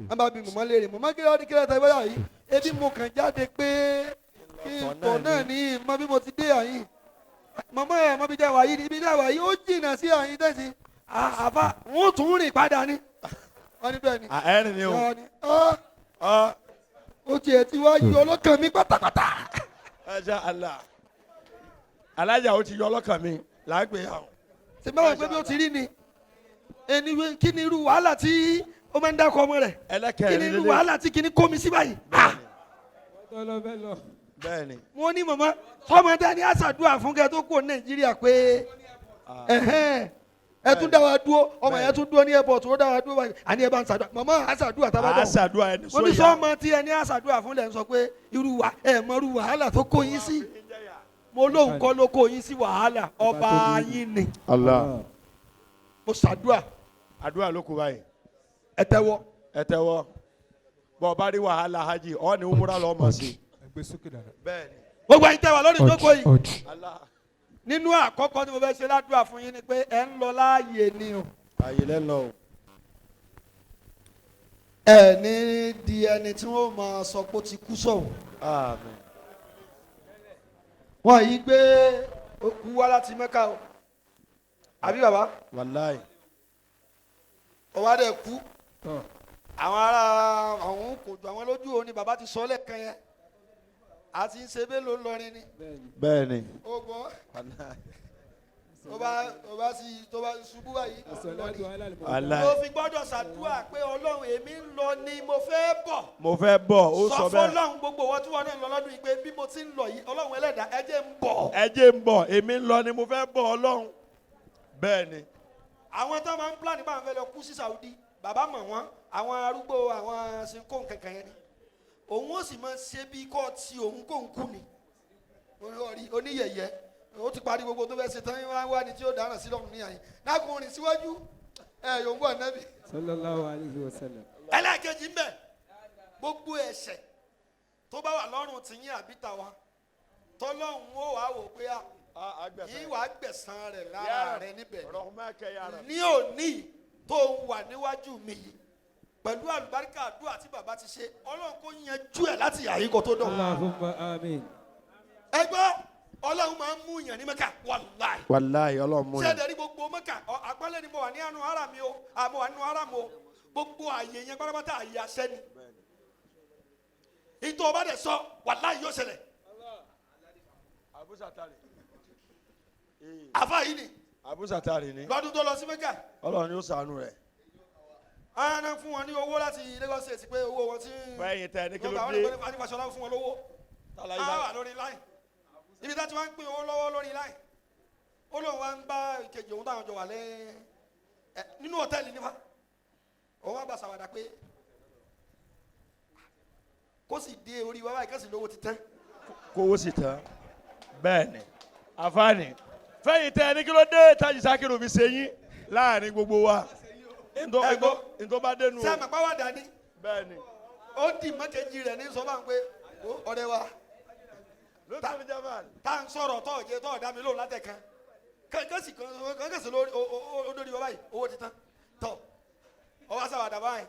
Wọ́n bá bi mọ̀mọ́ léèrè, mọ̀mọ́ kí ló ní kílẹ̀ tẹ́ báyà yìí, ebi mo kàn jáde pé kí n tọ̀ náà ní mọ bí mo ti dé àyìn. Mọ̀mọ́ ẹ̀ mọ bí dẹ́ wà yìí, ibi dẹ́ wà yìí ó jìnnà sí àyìn tẹ̀sí àfa wọ́n tún rìn padà ni. Wọ́n ní bẹ́ẹ̀ ni. Ẹ̀rín ni o. Wọ́n ní ó tiẹ̀ ti wá yọ ọlọ́kàn mi pátápátá. Masha Allah. Alájà ó ti yọ ọlọ́kàn mi là ń pè é àwọn. Ṣe báwọn pé bí ó ti rí ni ẹni, kí ni irú wàhálà tí ó máa ń dákọ ọmọ rẹ̀, kí ni Ẹlẹ́kẹ̀rin irú lélẹ̀. wàhálà tí kìíní kó mi sí báyìí? Bẹ́ẹ̀ ni. Mo ní màmá sọmọdé ní àṣàdúrà fún kẹ tó kúrò ní Nàìjíríà pé ẹhẹn ẹ tún dá wa dúró, ọmọ yẹn tún dúró ní airport, ó dá wa dúró báyìí, àní ẹ bá ń ṣàdúrà, màmá àṣàdúrà tá a bá dọ̀. Àṣàdúrà ẹni Mo ní sóyà. sọmọ tí ẹ ní àṣàdúrà fún lẹ ń sọ pé irú wa ẹ mọ irú wàhálà tó kó yín sí. Mo lóun kọ́ ló kó yín sí wàhálà, ọba yín ni. Allah. Mo ṣàdúrà. Àdúrà ló kù báyìí. Ẹ tẹ́wọ́. Ẹ tẹ́wọ́. Bọ́ ọ bá rí wàhálà hajj, ọ ní umura lọ́ọ́ mọ̀ sí. Bẹ́ẹ̀ ni. Gbogbo ẹ̀yin tẹ́ wà lórí ìjókòó yìí, Allah. nínú àkọ́kọ́ tí mo fẹ́ ṣe ládùúrà fún yín ni pé ẹ ń lọ láàyè ni o. Àyè lẹ́nu o. Ẹ ní di ẹni tí wọ́n máa sọ pé ó ti kú sọ̀hún. Àmín. Wọ́n yìí gbé òkú wá láti Mẹ́kà o, àbí bàbá? Wàláì. Ọwọ́ adé kú. Àwọn ará àwọn kò jù àwọn lójú òní, bàbá ti sọ lẹ́ẹ̀kan yẹn. A ti ń ṣe bẹ́ẹ̀ ló ń lọrin ni. Bẹ́ẹ̀ ni. Ó gbọ́. Tó bá sì tó bá ṣubú báyìí, lọ ni. Wàláì. Mo fi gbọ́dọ̀ ṣàdúrà pé Ọlọ́run, èmi ń lọ ni mo fẹ́ bọ̀. Mo fẹ́ bọ̀, ó Sọ sọ bẹ́ẹ̀. fọlọ́run gbogbo wọn tí wọn náà ń lọ lọ́dún yìí pé bí mo ti ń lọ yìí, Ọlọ́run ẹlẹ́dàá, ẹ jẹ́ ń bọ̀. Ẹ jẹ́ ń bọ̀, èmi ń lọ ni mo fẹ́ bọ̀ Ọlọ́run. Bẹ́ẹ̀ ni. Àwọn tó máa ń plan bá àwọn fẹ́ lọ kú sí Saudi, bàbá mọ̀ wọ́n, àwọn arúgbó, àwọn sinko kankan yẹn ni. Òun ó sì máa ṣe bí kò tí òun kò ń kú ni. Orí oníyẹ̀yẹ́ ó ti parí gbogbo tó fẹ́ ṣe tán, wá wá ní tí ó dáràn sí lọ́run ní àyè lákùnrin síwájú ẹ yòówù ànábì. Sallallahu alayhi wa sallam. Ẹlẹ́ẹ̀kejì ń bẹ̀, gbogbo ẹ̀ṣẹ̀ tó bá wà lọ́rùn tìyín àbí tàwa tọ́lọ́hún ó wàá wò pé a yìí wàá gbẹ̀san rẹ̀ lára rẹ̀ níbẹ̀ ní òní tó ń wà níwájú mi yìí, pẹ̀lú àlùbáríkà àdúrà tí bàbá ti ṣe, Ọlọ́run kò yanjú ẹ̀ láti yàrá kó tó dọ̀. Allahumma amin. Ẹ gbọ́, Ọlọ́run máa ń mú yàn ní Mẹ́kà, wàláì. Wàláì, Ọlọ́run mú Ṣé yàn. ẹ̀dẹ̀ rí gbogbo Mẹ́kà àpẹẹrẹ ni mo wà ní àánú ara mi o, àmọ́ wà nínú ara mi o, gbogbo àyè yẹn pátápátá àyè àṣẹ ni. Ìtọ́ ọba dẹ̀ sọ, wàláì, yóò ṣẹlẹ̀. Àfa yìí ni. Abúsàtàrì ni. Lọ́dún tó lọ sí Mẹ́kà. Ọlọ́run yóò ṣàánú rẹ̀. Ara fún wọn ní owó láti Lagos State pé owó wọn ti. Fẹ́yìn tẹ ní kí ló Wọ́n dé. gbà wọ́n ní Fáṣọlá fún wọn lówó. Á wà lórí line. Ibi tá ti wá ń pín owó lọ́wọ́ lórí line. Ó lóun wá ń bá ìkejì òun táwọn jọ wà lẹ́ ẹ nínú hòtẹ́ẹ̀lì nífa. Òun wá bá ṣàwàdà pé kó sì dé orí wa báyìí, kó sì lówó ti tán. Kówó sì tán. Bẹ́ẹ̀ ni. Àfáàní. Fẹ́yìn tẹ ní kí ló dé Tájì Sákìrù fi ṣe yín láàrin gbogbo wa. Ẹ gbọ́. Ntọ́ bá dénú Ṣé o. àmọ̀ pàwọ́dà ni? Bẹ́ẹ̀ ni. Ó dì mọ́kejì rẹ̀ ní sọ bá ń pé ó ọ̀rẹ́ wa tá à ń sọ̀rọ̀ tọ́ ọ̀jẹ̀ tọ́ ọ̀dá mi lóhùn látẹ̀kan kankasi kankasi lórí o lórí wa báyìí, owó ti tán tọ́ ọwọ́ sábàdà báyìí,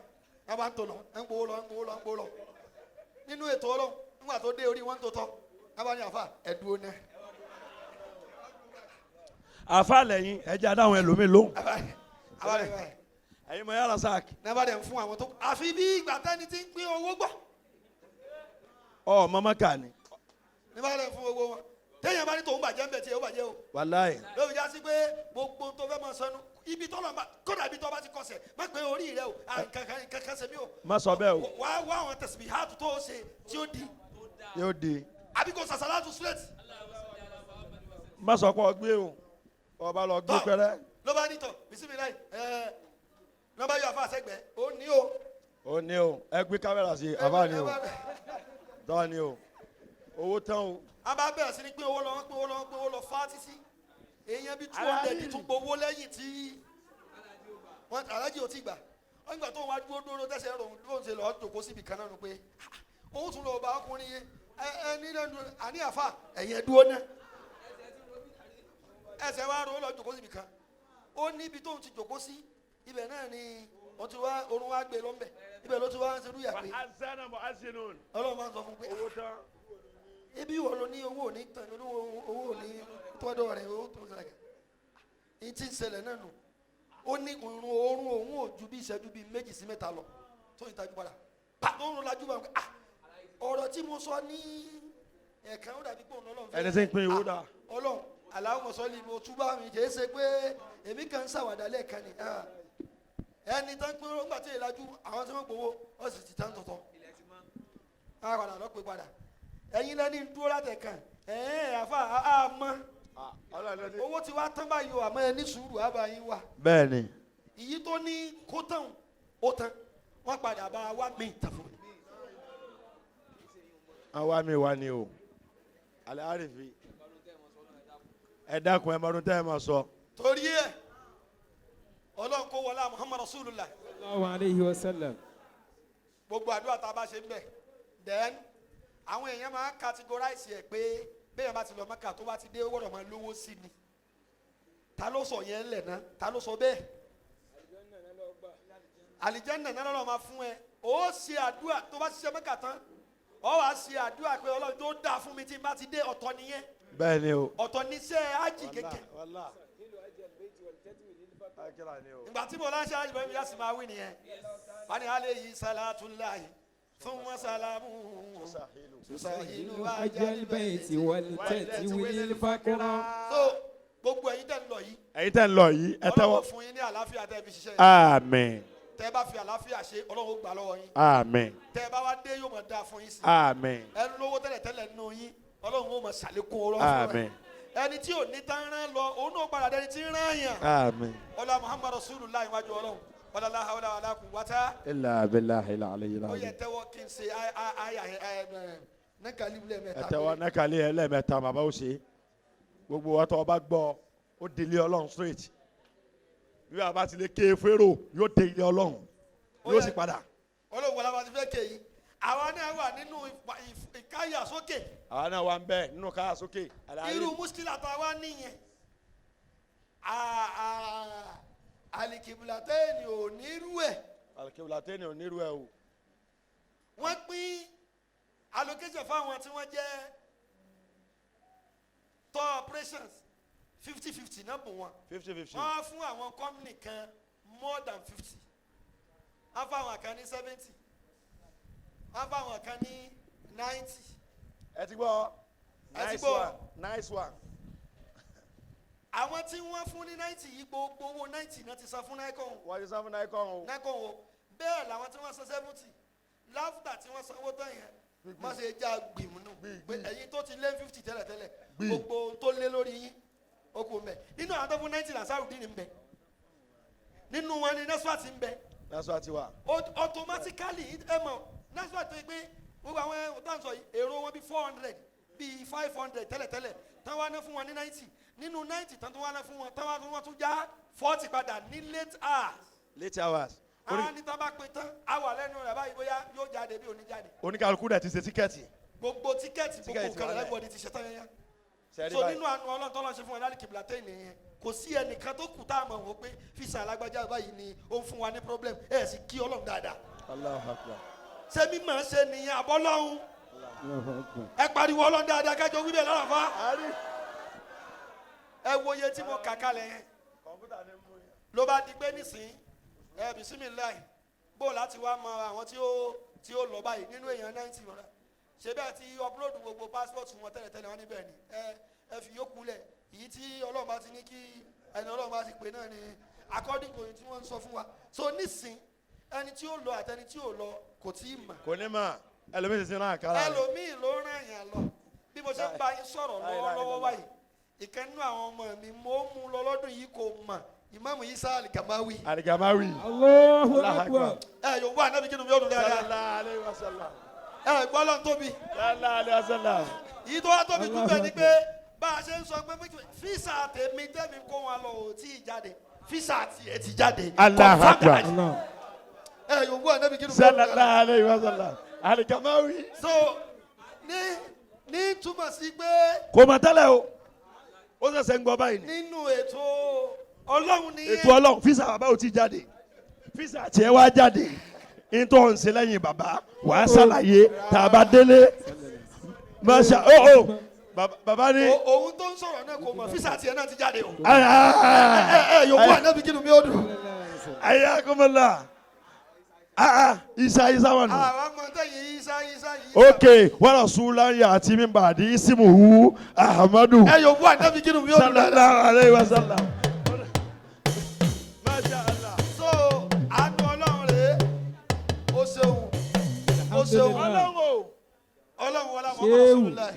ẹ bá ń tò lọ, ẹ ń gbowó lọ, ẹ ń gbowó lọ, ẹ ń gbowó lọ nínú ètò Ọlọ́run. Nígbà tó dé orí wọn tó tọ́, ẹ bá ní àfa ẹ dúró ná. Àfa lẹ́yìn ẹja dáhùn ẹlòmíì lóhùn. Ẹ bá ẹ bá Ẹ̀yin mọ̀ yàrá sáàkì. ní bá dẹ̀ ń fún àwọn tó àfi bí ìgbà tẹ́ni tí ń pín owó gbọ́. Ọ mọ́mọ́ kà ní. Ní bá dẹ̀ ń fún owó wọn. Téèyàn bá ní tòun bàjẹ́ ń bẹ̀ tí ẹ ó bàjẹ́ o. Wàláì. Lóbi já sí pé gbogbo tó fẹ́ máa sọnù ibi tọ́lọ̀ bá kódà ibi tó bá ti kọsẹ̀ má pé orí rẹ o, nǹkan kan ṣe mí o. Má sọ bẹ́ẹ̀ o. Wá wá àwọn tẹ̀síbí hàtú tó o ṣe tí ó di. Yóò di. Àbí kò sàṣàlátù straight. Má sọ pé ọ gbé o, ọba lọ gbé Tọ́. pẹrẹ. Ló bá ní tọ̀ bisimilayi ẹ̀ẹ́ ló bá yọ àfa àṣẹgbẹ́ ó ní o. Ó ní o, ẹ gbé kámẹ́rà sí i, àbá ni o, tọ́ ni o, owó tán o. A bá bẹ̀rẹ̀ sí ní pín owó lọ, wọ́n pín owó lọ, wọ́n pín owó lọ fá títí èèyàn bíi 200 tún gbowó lẹ́yìn tí wọ́n alájì ò tí gbà. Wọ́n gbà tó wá dúró dúró tẹ̀sẹ̀ rò ló ń ṣe lọ́ọ́ jòkó síbi kan náà nù pé òun tún lọ bá ọkùnrin yẹn ẹ ẹ ní lẹ́nu àní àfà ẹ̀yìn ẹ̀ dúró náà ẹsẹ̀ wa ro lọ jòkó síbi kan. Ó níbi tóun ti jòkó sí ibẹ̀ náà ni wọ́n ti wá orun wá gbé lọ́nbẹ̀, ibẹ̀ ló ti wá ń ṣerú yà pé Ọlọ́run máa ń sọ fún un pé Owó tán. Ibi ìwọ ló ní owó òní tán ní owó òní tọ́dọ̀ rẹ̀, owó tó ń ṣẹlẹ̀ ní tí ń ṣẹlẹ̀ náà nù. Ó ní irun oorun òun ò ju bí ìṣẹ́jú bíi 2 sí 3 lọ tó ń tajú padà pàtó ń lajú bá wọn pé ah, ọ̀rọ̀ tí mo sọ ní ẹ̀ẹ̀kan ó dàbí pé òun Ọlọ́run fẹ́. Ẹni tí ń pín owó dà. Ọlọ́run aláwọ̀ sọ́ọ́lì mo túbà mi kì í ṣe pé èmi kàn ń ṣàwàdà lẹ́ẹ̀kan ni. Ẹni tán pín owó ńgbà tí èèlájú àwọn tí wọ́n gbowó wọ́n sì ti tán tọ̀tọ̀ á padà lọ pé padà ẹ̀yin lẹ́ni dúró látẹ̀kàn ẹ̀ẹ́n àfa àmọ́ owó ti wá tán báyìí o, àmọ́ ẹ ní sùúrù àbá yín wà. Bẹ́ẹ̀ ni. Ìyí tó ní kó tán ó tán, wọ́n padà bá wa mí tàn fún mi. Àwa mi wà ní o, alẹ́ àrífi ẹ dákun ẹ mọdún tẹ́ ẹ máa sọ. Torí ẹ Ọlọ́run kó wọlé Muhammad Rasulullah. Sallallahu alayhi wa sallam. Gbogbo àdúrà tá a bá ṣe ń bẹ̀ then àwọn èèyàn máa ń categorize ẹ̀ pé bẹ́ẹ̀ bá ti lọ Mẹ́kà tó bá ti dé ó gbọ́dọ̀ máa lówó sí ni. Ta ló sọ yẹn lẹ̀ náà? Ta ló sọ bẹ́ẹ̀? Àlìjẹ́nà náà lọ́ọ́ máa fún ẹ. Ó ṣe àdúrà tó bá ṣiṣẹ́ Mẹ́kà tán, ó wàá ṣe àdúrà pé Ọlọ́run tó dáa fún mi tí n bá ti dé, ọ̀tọ̀ nìyẹn. Bẹ́ẹ̀ ni o. Ọ̀tọ̀ níṣẹ́ ájì kékeré. Ìgbà tí mo láṣẹ ájì bẹ́ẹ̀ mi yá sì máa wí nìyẹn. Wọ́n ní alayhi salatullahi thumma salamu tusahilu Ajal bayti wal tatwil fakra. So gbogbo ẹ̀yin tẹ́ ń lọ yìí, Ẹ̀yin tẹ́ ń lọ yìí, ẹ tẹ́wọ́. Ọlọ́run fún yín ní àlàáfíà tẹ́ fi ṣiṣẹ́ yìí. Àmín. Tẹ́ bá fi àlàáfíà ṣe, Ọlọ́run ó gbà lọ́wọ́ yín. Àmín. Tẹ́ bá wá dé yóò máa dáa fún yín sí. Àmín. Ẹ lówó tẹ́lẹ̀ tẹ́lẹ̀ nínú yín, Ọlọ́run ó máa ṣàlékún Ọlọ́run fún Àmín. ẹ. Ẹni tí ò ní tán rán lọ, òun náà padà dẹni tí ń rán yàn. Àmín. Ọlá Muhammad Rasulullah iwájú Ọlọ́run. Ọlá la hawla wala quwwata. Illa billahi al-aliyyil Ó yẹ azim. tẹ́wọ́ kí n ṣe àyà ẹ nẹ́kàlí lẹ́ẹ̀mẹ́ta. Ẹ tẹ́wọ́ nẹ́kàlí ẹ lẹ́ẹ̀mẹ́ta bàbá ó ṣe. Gbogbo wa tó o bá gbọ́, ó délé Ọlọ́run straight. Bí bàbá ti lè ké férò, yóò dé ilé Ọlọ́run. Yóò sì padà. Ọlọ́run wọlé wa ti fẹ́ ké yìí. Àwa náà wà nínú ìkáyà sókè. Àwa náà wà ń bẹ̀ nínú káyà sókè. Irú muskila tá a wá nìyẹn. Alikibulateeni ò ní irú ẹ̀. Alikibulateeni ò ní irú ẹ̀ o. Wọ́n pín allocation fáwọn tí wọ́n jẹ́ tour operations 50-50 náà bù wọ́n. 50-50. Wọ́n á fún àwọn company kan more than 50. Wọ́n fún àwọn kan ní 70. Wọ́n fún àwọn kan ní 90. Ẹ ti gbọ́. Ẹ ti Nice gbọ́. one. Nice one. Àwọn tí wọ́n fún ní 90 yìí, gbogbo owó 90 náà ti san fún Nikon. Wọ́n ti san fún Nikon o. Nikon o. Bẹ́ẹ̀ làwọn tí wọ́n san 70. Láfùtà tí wọ́n sanwó tán yẹn, má ṣe já gbìmù nù. Pé ẹ̀yin tó ti lé 50 tẹ́lẹ̀tẹ́lẹ̀, gbogbo tó lé lórí yín, ó kò mẹ́. Nínú àwọn tó fún 90 Nasarudeen ń bẹ. Nínú wọn ni Nasfat ń bẹ. Nasfat wà. Automatically ẹ mọ̀ Nasfat tó yẹ pé gbogbo àwọn tó ń sọ yìí, èrò wọn bíi 400 bíi 500 tẹ́lẹ̀tẹ́lẹ̀, tán wá ná fún wọn ní 90. Nínú 90 tán tó wá ná fún wọn, tán wá tún wọ́n tún já 40 padà ní late hours. Late hours. Àwọn ní tán bá pin tán, á wà lẹ́nu rẹ̀ báyìí bóyá yóò jáde bí ò ní jáde. Oníkàlùkù dẹ̀ ti ṣe tíkẹ́ẹ̀tì. Gbogbo tíkẹ́ẹ̀tì, gbogbo Tíkẹ́ẹ̀tì nǹkan wà lẹ̀. everybody ti ṣe tán yẹn. Sẹ́rí So báyìí. nínú àánú Ọlọ́run tó lọ́n ṣe fún ẹ láti kìbìlà tẹ́yìn nìyẹn. Kò sí ẹnìkan tó kù tá a mọ̀ wọ́n pé fisa alágbájá báyìí ni ó ń fún wa ní problem. Ẹ sì kí Ọlọ́run dáadáa. Allahu Akbar. Ṣé mímọ̀ ṣe nìyẹn àbọ́lọ́hún? Ẹ pariwo Ọlọ́run dáadáa kájọ wíbẹ̀ lára fa. Ẹ wo iye tí mo kà kalẹ̀ yẹn. Ló bá di pé nísìnyí, ẹ bisimilayi, bó láti wá mọ àwọn tí ó lọ báyìí nínú èèyàn 90 wọn. Ṣé bẹ́ẹ̀ ti upload gbogbo passport wọn tẹ́lẹ̀tẹ́lẹ̀ wọn níbẹ̀ ni. Ẹ Ẹ fi yókù lẹ̀. Èyí tí Ọlọ́run bá ti ní kí ẹni Ọlọ́run bá ti pè náà ni according to tí wọ́n ń sọ fún wa. So nísìn, ẹni tí ó lọ àtẹni tí ò lọ kò tí ì mọ̀. Kò ní mà, ẹlòmíì ti sin náà kára rẹ̀. Ẹlòmíì ló ràn yàn lọ. Bí mo ṣe ń bá yín sọ̀rọ̀ lọ́wọ́lọ́wọ́ báyìí, ìkan nínú àwọn ọmọ mi, mo mú lọ lọ́dún yìí, kò mọ̀, Ìmáàmù Isa Alikamawi. Alikamawi. Allahu Allahu Akbar. Akbar. Ẹ yóò wá Ànábì, kí ni mi yóò dùn dáadáa. Sallallahu alayhi wa sallam. Ẹ gbọ́ lọ́n tóbi. Sallallahu alayhi wa sallam. Yìí tó wá tóbi jù bẹ́ẹ̀ ni pé bá a ṣe ń sọ pé visa tèmi tẹ́mi kó wọn lọ ò tí ì jáde, visa tiẹ̀ ti jáde. Allahu Akbar. Allah. Ẹ yóò wá Ànábì, kí ni mi yóò dùn dáadáa. Sallallahu alayhi wa sallam. Alikamawi. So ní túmọ̀ sí pé Kò mà tẹ́lẹ̀ o, ó ṣẹ̀ṣẹ̀ ń gbọ́ báyìí ni. nínú ètò Ọlọ́run nìyẹn. Ètò Ọlọ́run, visa bàbá ò tí jáde, visa tiẹ̀ wá jáde. Ntọ́ ń ṣe lẹ́yìn bàbá, wàá ṣàlàyé tá a bá délé. Masha oh, bàbá ni. Òun tó ń sọ̀rọ̀ náà kò mọ̀, visa tiẹ̀ náà ti jáde o. Ẹ ẹ yòókù Ànábì, kí ni mi ó dùn. Ayakumala, isa isa wà nù. Àwọn ọmọ tẹ̀yìn Isa Isa yìí. Ok, wàlá sulan yàtí min bàdí isimuhu Ahmadu. Ẹ yòókù Ànábì, kí ni mi ó dùn dáadáa. Sallallahu alayhi wa sallam. Masha Allah. So àánú Ọlọ́run rèé, ó ṣeun, ó ṣeun. Ọlọ́run o. Ọlọ́run wọlé àwọn ọmọ Ṣéwù. Rasulullah,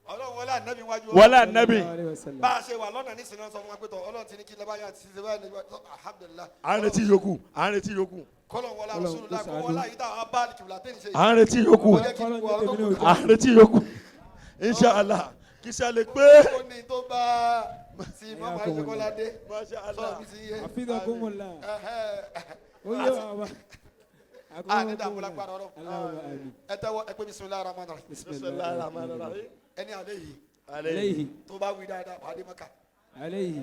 Ọlọ́run wọlé Ànábì wájú. Wọlé Ànábì. Bá a ṣe wà lọ́nà nísìnyí, wọ́n sọ fún wa pé tọ́ Ọlọ́run ti ní kí lọ́ba yà ti ṣe báyìí nígbà tó, alhamdulilah. À ń retí yòókù, à ń retí yòókù. Kọ́lọ̀ wọlé Ọlọ́run Rasulullah kó kó ṣàánú. wọlé àyíká àwọn bá kìbìlà tẹ́ni ṣe. À ń retí yòókù. Ó jẹ́ kí gbogbo àwọn tó kù À ń retí yòókù, inshallah, kí sálẹ̀ pé. ó ní tó bá ti mọ́mọ́ àìsèkọ́ládé Masha sọ̀rọ̀ Allah. mi ti yé. Hafizakumullah. Ẹhẹ́. Ó yẹ wa wa. A ní dààmú lágbára Ọlọ́run. Allahumma amin. Ẹ tẹ́wọ́, ẹ pé bisimilahi rahman rahim. Bismillahir rahmanir rahim. Ẹni àlẹ́ yìí Alayhi. tó bá wí dáadáa, wàá dé Mọ́kà. Alayhi.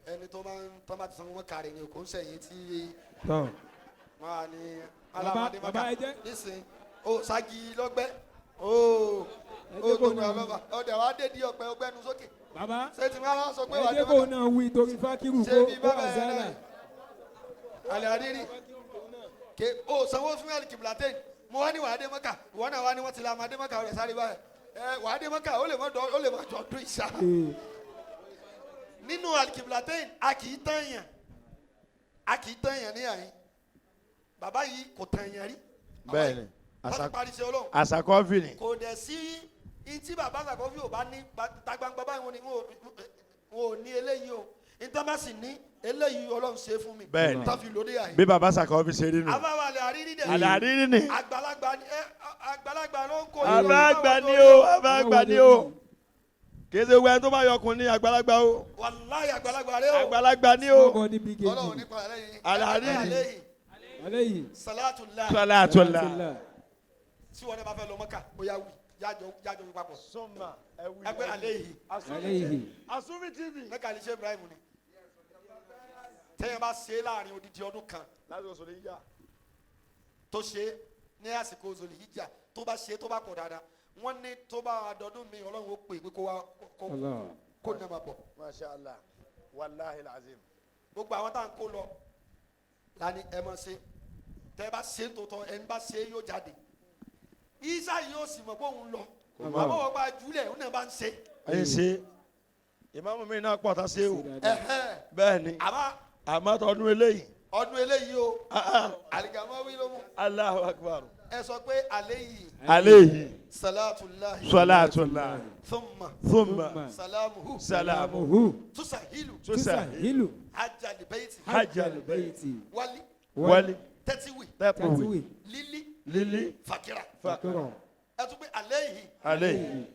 Ẹni tó bá ń tọ́ bá ti sanwó Mọ́kà rẹ̀ ni kò ń sẹ̀yìn tí Tọ́. wọ́n á ní Bàbá alámàdé bàbá Mọ́kà ẹ jẹ́. nísìnyí. Ó ságì lọ́gbẹ́ ó Ẹ ó jẹ́ kó gbogbo náà. àlọ́ba ọ̀dẹ̀ wàá dé di ọ̀pẹ ọgbẹ́nu sókè. Bàbá Ṣé tí wọ́n á sọ pé ẹ wàá dé jẹ́ kó Mọ́kà? náà wí torí Fákírù Ṣé kó bí kó bàbá ẹ àzálà. náà àlẹ́ àrírí ke o sanwó fún alikibulaten, mo wá ní wàá dé Mọ́kà, ìwọ náà wá ní wọ́n ti la máa dé Mọ́kà rẹ̀ sáré báyìí. Ẹ wàá dé Mọ́kà, ó lè mọ́ dọ́, ó lè mọ́ jọ dún ìṣá. Ee. Nínú alikibulaten, a kì í tán yàn, a kì í tán yàn ní àyín. Bàbá yìí kò tán yàn rí. Bẹ́ẹ̀ni. Wọ́n ti parí iṣẹ́ Ọlọ́run. Àṣàkọ́fì ni. Kò dẹ̀ sí ntí bàbá àgbàkọ́fì ò bá ní ta gbangba báyìí, wọn ni wọn ò ní eléyìí o, ntọ́ bá sì ní eléyìí, Ọlọ́run ṣe fún mi. Bẹ́ẹ̀ni. Tó fi lóde àyè. Bí baba sàkọ́fì ṣe rí nù. Àbáwá alẹ́ àrírí dẹ̀. Àlẹ́ àrírí ni. Àgbàlagbà ni ẹ, àgbàlagbà ló ń kó. Àbá àgbà ni o, àbá àgbà ni o. Kì í ṣe gbogbo ẹni tó bá yọkùn ní àgbàlagbà o. Wàláyé, àgbàlagbà rẹ o. Àgbàlagbà ni o. Body big Ọlọ́run age. nípa lẹ́yìn. Àlẹ́ àrírí. Àlẹ́yìn. Alayhi. Salatullah. Salatullah. Tí wọn bá fẹ́ lọ Mọ́kà, ó yá wí, jájọ jájọ wí papọ̀. Sọ́mà ẹ̀wì. Ẹgbẹ́ àlẹ́yìn. Alayhi. Asúnmi TV. Mẹ́kà lè ṣe Ibrahim ni tẹ́yìn bá ṣe é láàrin odidi ọdún kan Láti oṣù ní yíyá. tó ṣe é ní àsìkò Zulhijja, tó bá ṣe é, tó bá pọ̀ dáadáa, wọ́n ní tó bá dọdún mi, Ọlọ́run ó pè pé kó wá kó Allah. kó ní ọmọ bọ̀. Masha Allah. Wàláhi lazim. Gbogbo àwọn tá à ń kó lọ lani, ẹ mọ̀ ṣe tẹ́ ẹ bá ṣe é tòótọ́, ẹni bá ṣe é yóò jáde. Isa yóò sì mọ̀ pé òun lọ, àmọ́ wọ́n gba júlẹ̀, òun náà bá ń ṣe. Ẹ ṣe ìmáàmù mi náà pọ̀ tá ṣe o. Ẹ̀hẹ́n. Bẹ́ẹ̀ ni. Àmọ́ Àmọ́ tọdún eléyìí. Ọdún eléyìí o, Ah, ah. àlìkàmọ́ wí ló mú. Allahu akbar. Ẹ sọ pé aleyhi Aleyhi. salatulahi Salatullah. thumma Thumma. salamuhu Salamu. Hu. tusahilu Tusahilu. Tusahilu. hajjal bayti Hajjal bayti. wali Wali. tẹ́tíwì Tẹ́kùwì. Tatiwi. lílí Lílí. fakira. Fakira. Ẹ tún pé aleyhi. Aleyhi.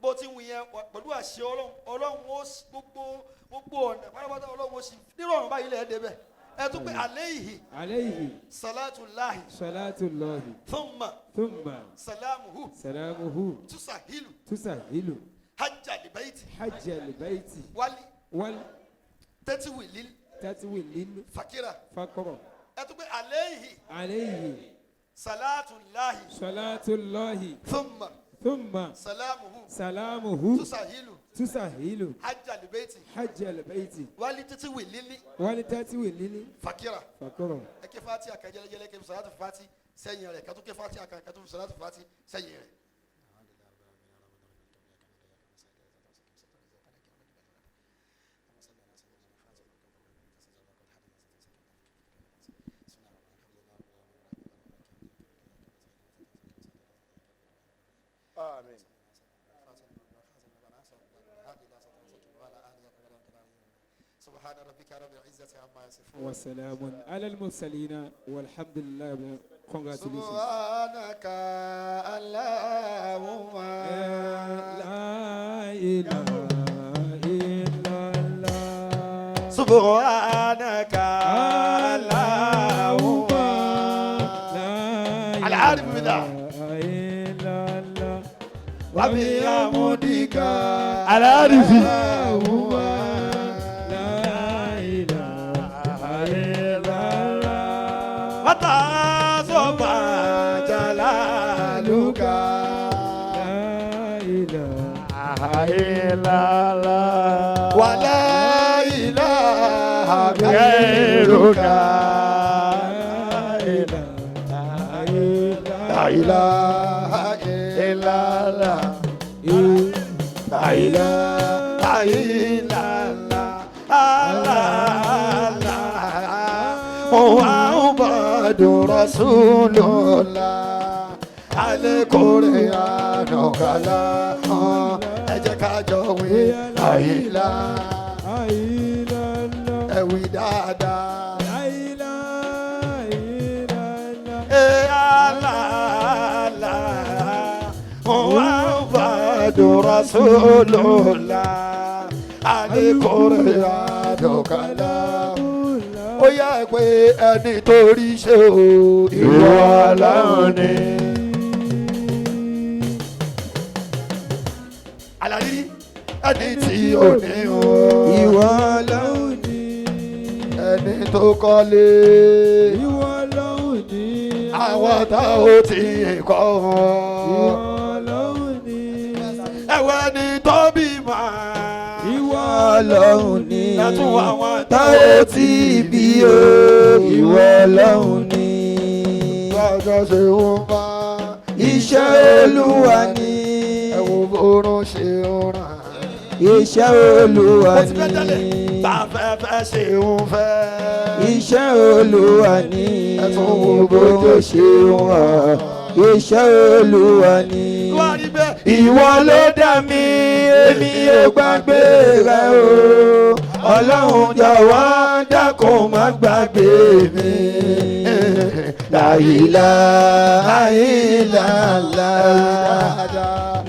Bó ti wù yẹn pẹ̀lú àṣẹ Ọlọ́run, Ọlọ́run ó gbogbo gbogbo ọ̀nà pátápátá, Ọlọ́run ó sì nírọ̀rùn báyìí lẹ́ẹ̀ débẹ̀. Ẹ tún pé aleyhi Alayhi. salatulahi Salatullahi. thumma Thumma. salamuhu Salamuhu. tusahilu Tusahilu. hajjal bayti Hajjal bayti. wali Wal. tẹ́tíwì lílí Tatiwi lil. fakira. Fakira. Ẹ tún pé aleyhi Alayhi. salatulahi Salatullahi. thumma Thumma. salamuhu Salamuhu. tusahilu Tusahilu. hajjal bayti Hajjal bayti. wali tẹ́tíwì lílí Wal tatiwi lil. fakira. Fakira. Ẹ ké fati àkàn jẹlẹjẹlẹ, ké salatu fati sẹ́yìn rẹ̀, kátó ké fati àkàn, kátó salatu fati sẹ́yìn rẹ̀. Subhana rabbika rabbil izzati amma yasifun. وسلام على المرسلين والحمد لله رب العالمين. Congratulations. سبحانك اللهم لا إله إلا الله سبحانك اللهم لا العارف بالله. إله إلا الله وبحمدك العارف اللهم لا إله إلا الله وتعظم جلالك لا إله إلا الله ولا إله غيرك غيرك لا إله إلا لا إله إلا الله لا إله إلا الله الله محمد رسول الله القرآن كلام ẹ jẹ́ ká jọ wí àìlá إلا الله ẹ wí dáadáa. لا إله إلا الله محمد رسول الله القرآن كلام ó yá pé ẹni tó rí ṣe o ìwọ Ọlọ́run ni. Àlàyé ẹni tí ò ní o Ìwọ Ọlọ́run ni ẹni tó kọ́lé ìwọ Ọlọ́run ni àwọn tá ò tí ì kọ́ ìwọ wọn. Ọlọ́run ni ẹ̀wẹ̀ ni tó bímọ. ìwọ Ọlọ́run ni Látún àwọn tá ò tí ì bí o ìwọ Ọlọ́run ni. Lọ́jọ́ ṣe ń bá Iṣẹ́ Olúwa ni. ẹ wo bórun ṣe ń ràn. Iṣẹ́ Olúwa Ó ti fẹ́ tẹ́lẹ̀. ni. Bàfẹ́fẹ́ ṣe Ṣe ń fẹ́. Iṣẹ́ Olúwa ni. Ẹ tún wo bójú ṣe ń ràn. Iṣẹ́ Olúwa ni. wá rí bẹ́ẹ̀. Ìwọ ló dá mi, èmi ò gbàgbé rẹ o. Ọlọ́run jọ̀wọ́ dákun má gbàgbé mi. La ilaha illallah.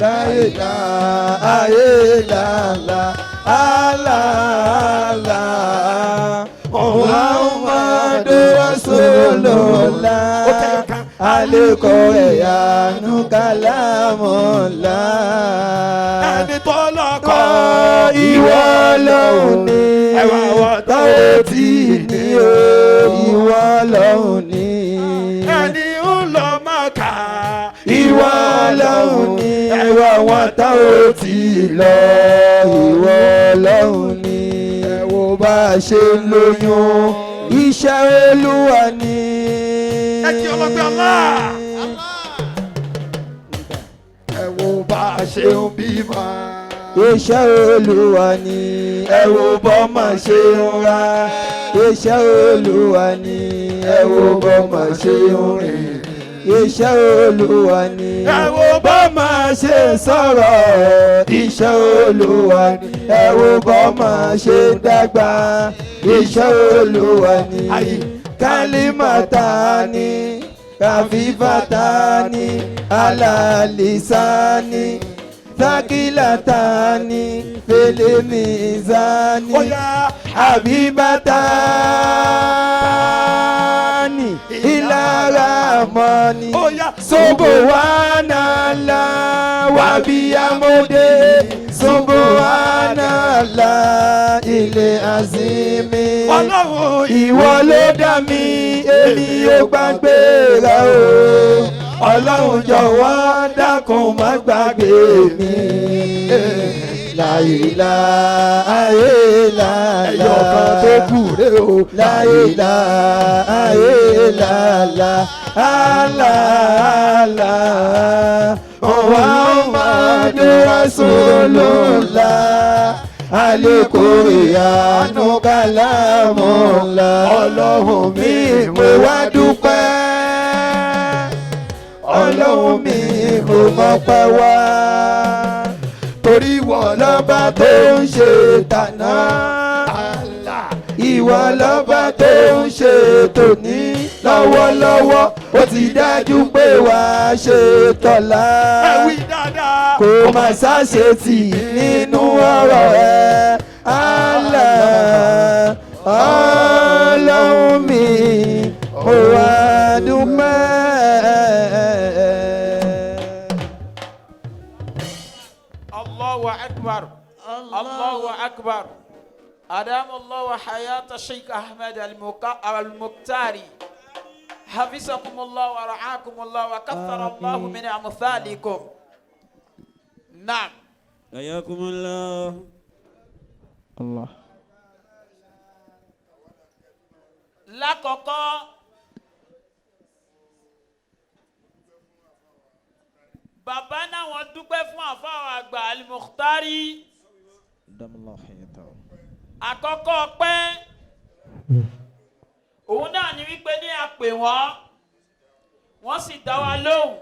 La ilaha illallah. Allah, Allah. Muhammadu Rasulullah. Aleko ẹ̀yánu kalamullah. Ẹni tó lọ́kọ̀ Ìwọ lòun ni Ẹwà wọ̀ tó tí ní o. Ìwọ lòun ni. Ẹni ń lọ Mákà. Ìwọ lòun ni. Ẹwà wọn tá ò tí lọ. Ìwọ lòun ni. Ẹ wo bá a ṣe ń lóyún. Iṣẹ́ Olúwa ni. Ẹ kí ọlọ́gbẹ́ Allah. Ẹ wo bá a ṣe ń bímọ. Iṣẹ́ Olúwa ni ẹ wo bọ́mọ ṣe ń ra. Iṣẹ́ Olúwa ni ẹ wo bọ́mọ ṣe ń rìn. Iṣẹ́ Olúwa ni ẹ wo bọ́mọ ṣe ń sọ̀rọ̀. Iṣẹ́ Olúwa ni ẹ wo bọ́mọ ṣe ń dàgbà. Iṣẹ́ Olúwa ni kálímọ̀tà ni kàfífàtà ni alàlìsá ni thakilatani felemizani abibatani ilaramani sobowanala wabiyamode sobowanala ilé azimi. Ọlọ́run Ìwọ ló dá mi, èmi ò gbàgbé rẹ o. Ọlọ́run jọ̀wọ́ dákun má gbàgbé mi. La ilaha illallah. Ẹyọ kan tó kù rè o. La ilaha illallah. Allah, Allah. Muhammadu Rasulullah. Aleko ìyanu kalamullah. Ọlọ́run mi mo wá dúpẹ́. Ọlọ́run mi mo mọpẹ́ wá. Torí wọ́n Lọ́ba tó ń ṣe tàná. Ìwọ lọ́ba tó ń ṣe tòní lọ́wọ́lọ́wọ́, ó ti dájú pé wàá ṣe tọ̀la. Ẹ wí dáadáa. Kò má ṣàṣe tì nínú ọ̀rọ̀ ẹ. Allah, Ọlọ́run mi, mo wá dúpẹ́. الله أكبر، الله أكبر. أدام الله حياة الشيخ أحمد المختاري، حفظكم الله ورعاكم الله وكثر الله من أمثالكم. نعم. حياكم الله. Allah. Lákọ̀ọ́kọ́, bàbá náà wọ́n dúpẹ́ fún àfáà àgbà Al-Mukhtari. Àkọ́kọ́ ọpẹ́ òun náà ni wípé ní a pè wọ́n, wọ́n sì dá wa lóhùn,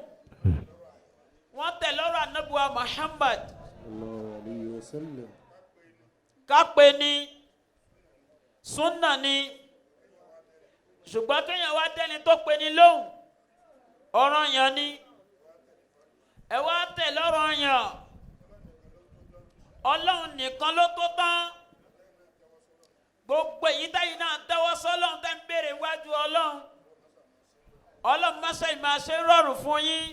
wọ́n tẹ̀ lọ́rọ̀ anábùwà Muhammad ká pè ní súnà ni, ṣùgbọ́n kéèyàn wá dẹ́ni tó pe ni lóhùn, ọ̀ranyàn ni. Ẹ wá tẹ̀ lọ́rọ̀ yàn, Ọlọ́run nìkan ló tó tán. Gbogbo èyí táyì náà tẹ́wọ́ sọ́lọ́run, tẹ́ ń béèrè wájú Ọlọ́run, Ọlọ́run máṣe máa ṣe rọrùn fún yín.